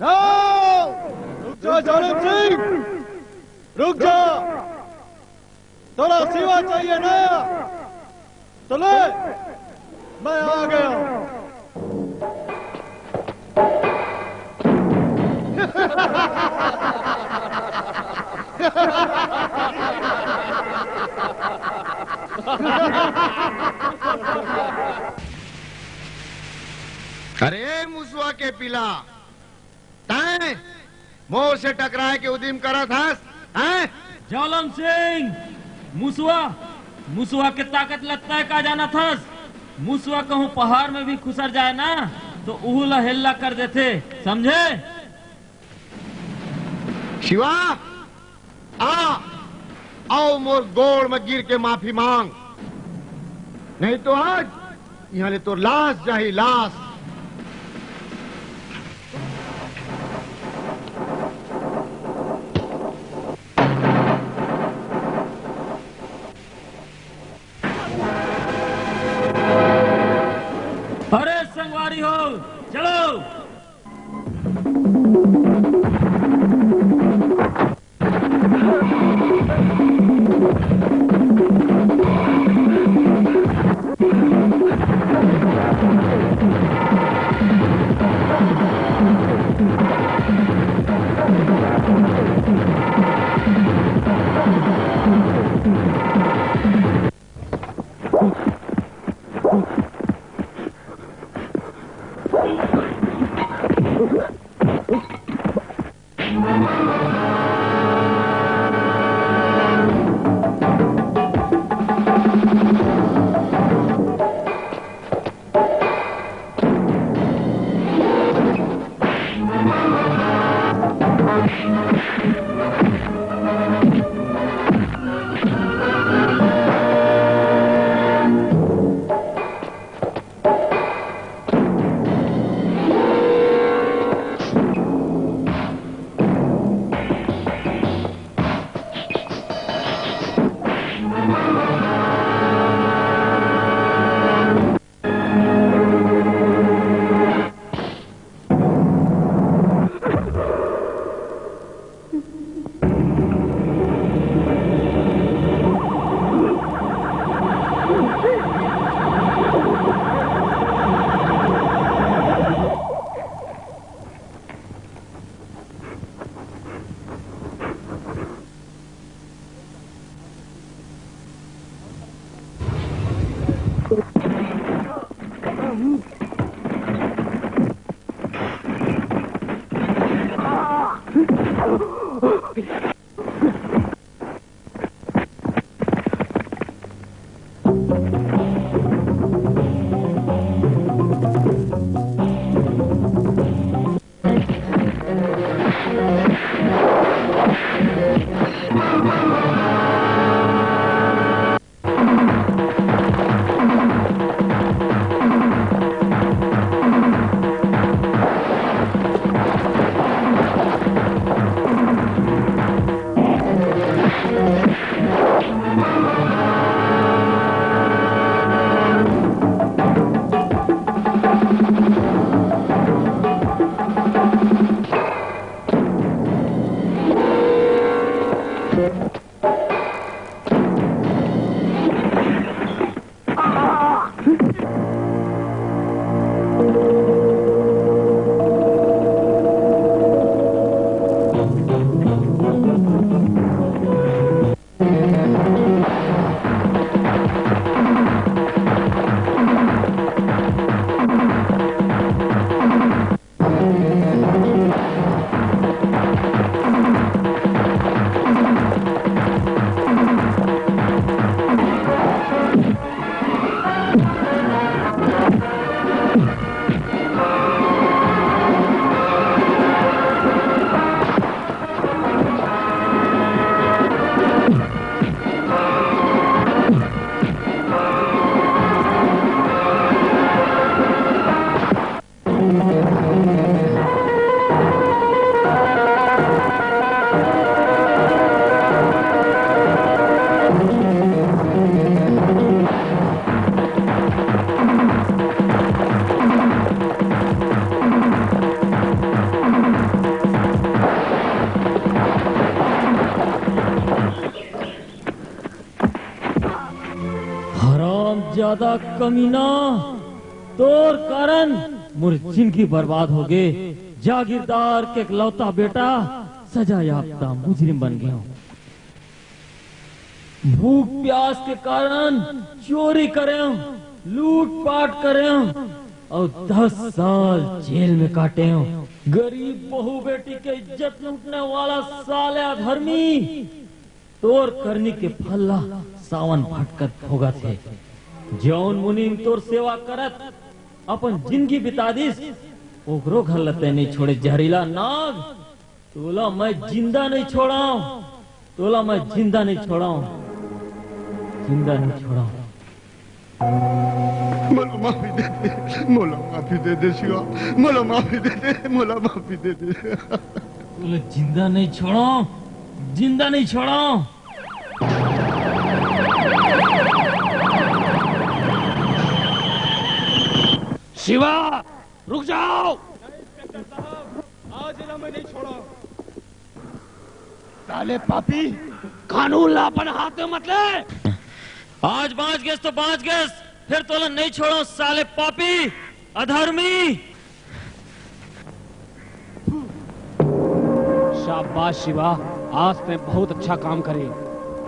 नौ। रुक जा जालिम सिंह, रुक जा। तोला शिवा चाहिए ना? तो ले, मैं आ गया। अरे मुसवा के पिला, तैं मोर से टकराए के उदिम करत हस, हैं? जालम सिंह, मुसवा, मुसवा के ताकत ल तैं का जानत हस? मुसवा कहूँ पहाड़ में भी खुसर जाए ना, तो उहू ला हेल्ला कर देथे, समझे? शिवा, आ, अउ मोर गोड़ में गिर के माफी मांग, नहीं तो आज इहां ले तोर लाश जाही, लाश। अरे संगवारी हो, चलो। दादा कमीना, तोर कारण मोर जिंदगी बर्बाद हो गे। जागीरदार के इकलौता बेटा सजा याफ्ता मुजरिम बन गयो। भूख प्यास के कारण चोरी करेंव, लूटपाट करेंव अउ दस साल जेल में काटेंव। गरीब बहू बेटी के इज्जत लूटने वाला साले अधर्मी, तोर करनी के फल ला सावन भटकत भोगत हे। जौन मुनीम तोर सेवा करत अपन जिंदगी बिता दिस, ओकरो घर ला तैं नइ छोड़े, जहरीला नाग। तोला मैं जिंदा नइ छोड़ांव, तोला मैं जिंदा नइ छोड़ांव, जिंदा नइ छोड़ांव। मोला माफी दे दे, मोला माफी दे दे शिवा, मोला माफी दे दे, मोला माफी दे दे। तोला जिंदा नइ छोड़ांव, जिंदा नइ छोड़ांव। शिवा, रुक जाओ। आज एला मैं नइ छोड़ांव। साले पापी, कानून ला अपन हाथ में मत ले। आज बांच गेस तो बांच गेस, फेर तोला नइ छोड़ांव साले पापी, अधर्मी। शाबाश शिवा, आज तैं बहुत अच्छा काम करे,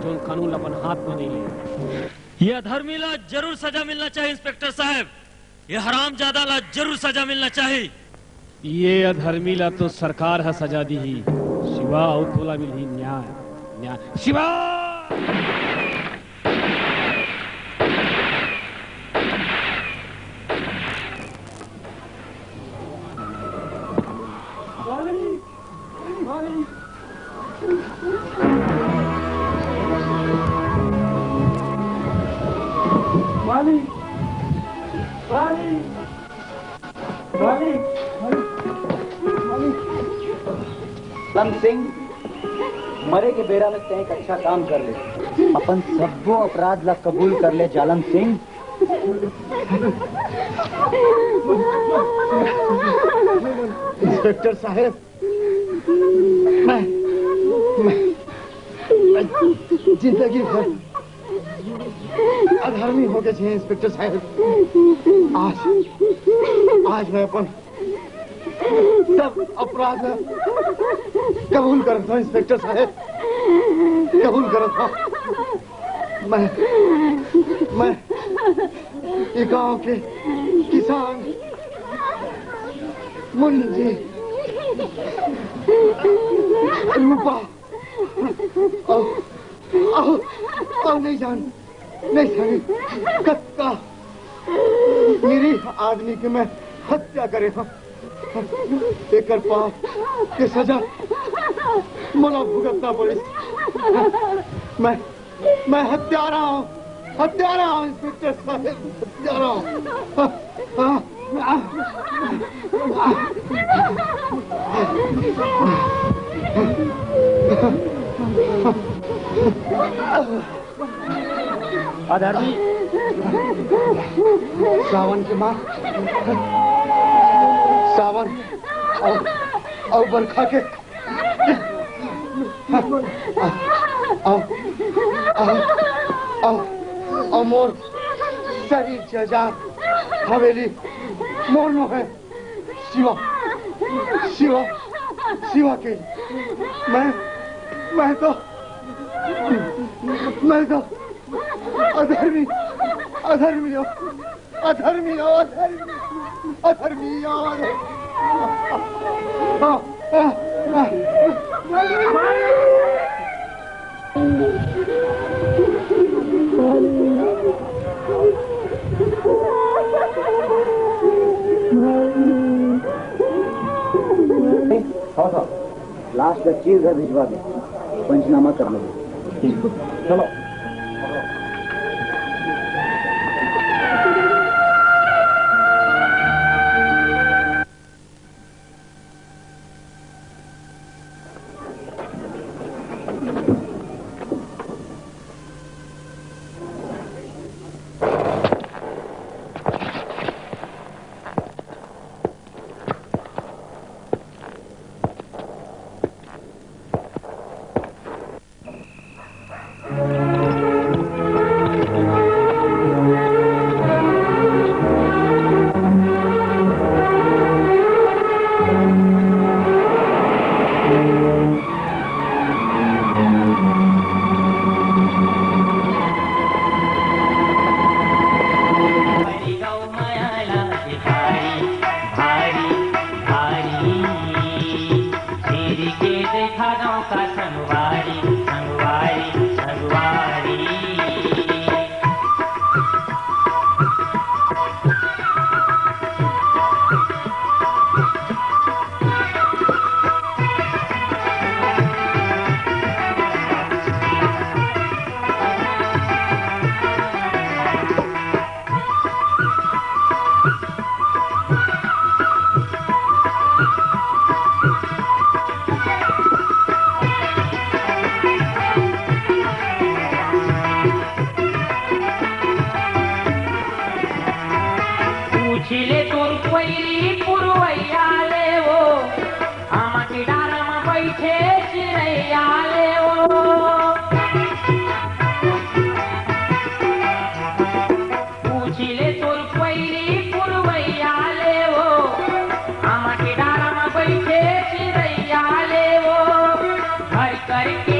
जौन कानून ला अपन हाथ में नइ ले। ये अधर्मी ला जरूर सजा मिलना चाहिए इंस्पेक्टर साहब। ये हरामजादा ला जरूर सजा मिलना चाहिए। ये अधर्मी ला तो सरकार ह सजा दीही। शिवा, अउ तोला मिलही न्याय, न्याय। शिवा! मालिक, मालिक, मालिक, मालिक। जालम सिंह, मरे के बेरा में तैं एक अच्छा काम कर ले, अपन सब्बो अपराध ला कबूल कर ले जालम सिंह। इंस्पेक्टर साहब, मैं, मैं, मैं जिंदगी भर अधर्मी होके जिए इंस्पेक्टर साहब। आज, आज मैं अपन सब अपराध कबूल करत हंव इंस्पेक्टर साहब, कबूल करत हंव। मैं, मैं ये गांव के किसान मुन्नी जी रूपा, अउ, अउ, अउ नइ जान, नइ जान कतका निरीह आदमी के मैं हत्या करे हंव। एकर पाप के सजा मोला भुगतना पड़िस। मैं, मैं हत्यारा हंव, हत्यारा हंव, इंस्पेक्टर साहब, हत्यारा हंव। अधर्मी। सावन के माँ, सावन अउ, अउ बरखा के, अउ, अउ, अउ, अउ मोर शरीर के जान हवेली मोर नो हे। शिवा, शिवा, शिवा के मैं, मैं तो, मैं तो अधर्मी, अधर्मी हंव, अधर्मी हंव, अधर्मी, अधर्मी हंव, अधर्मी। आ, आ, आ, आ। हाँ साहब, लाश ला चीरघर भिजवा दे, पंचनामा कर लो। चलो। करके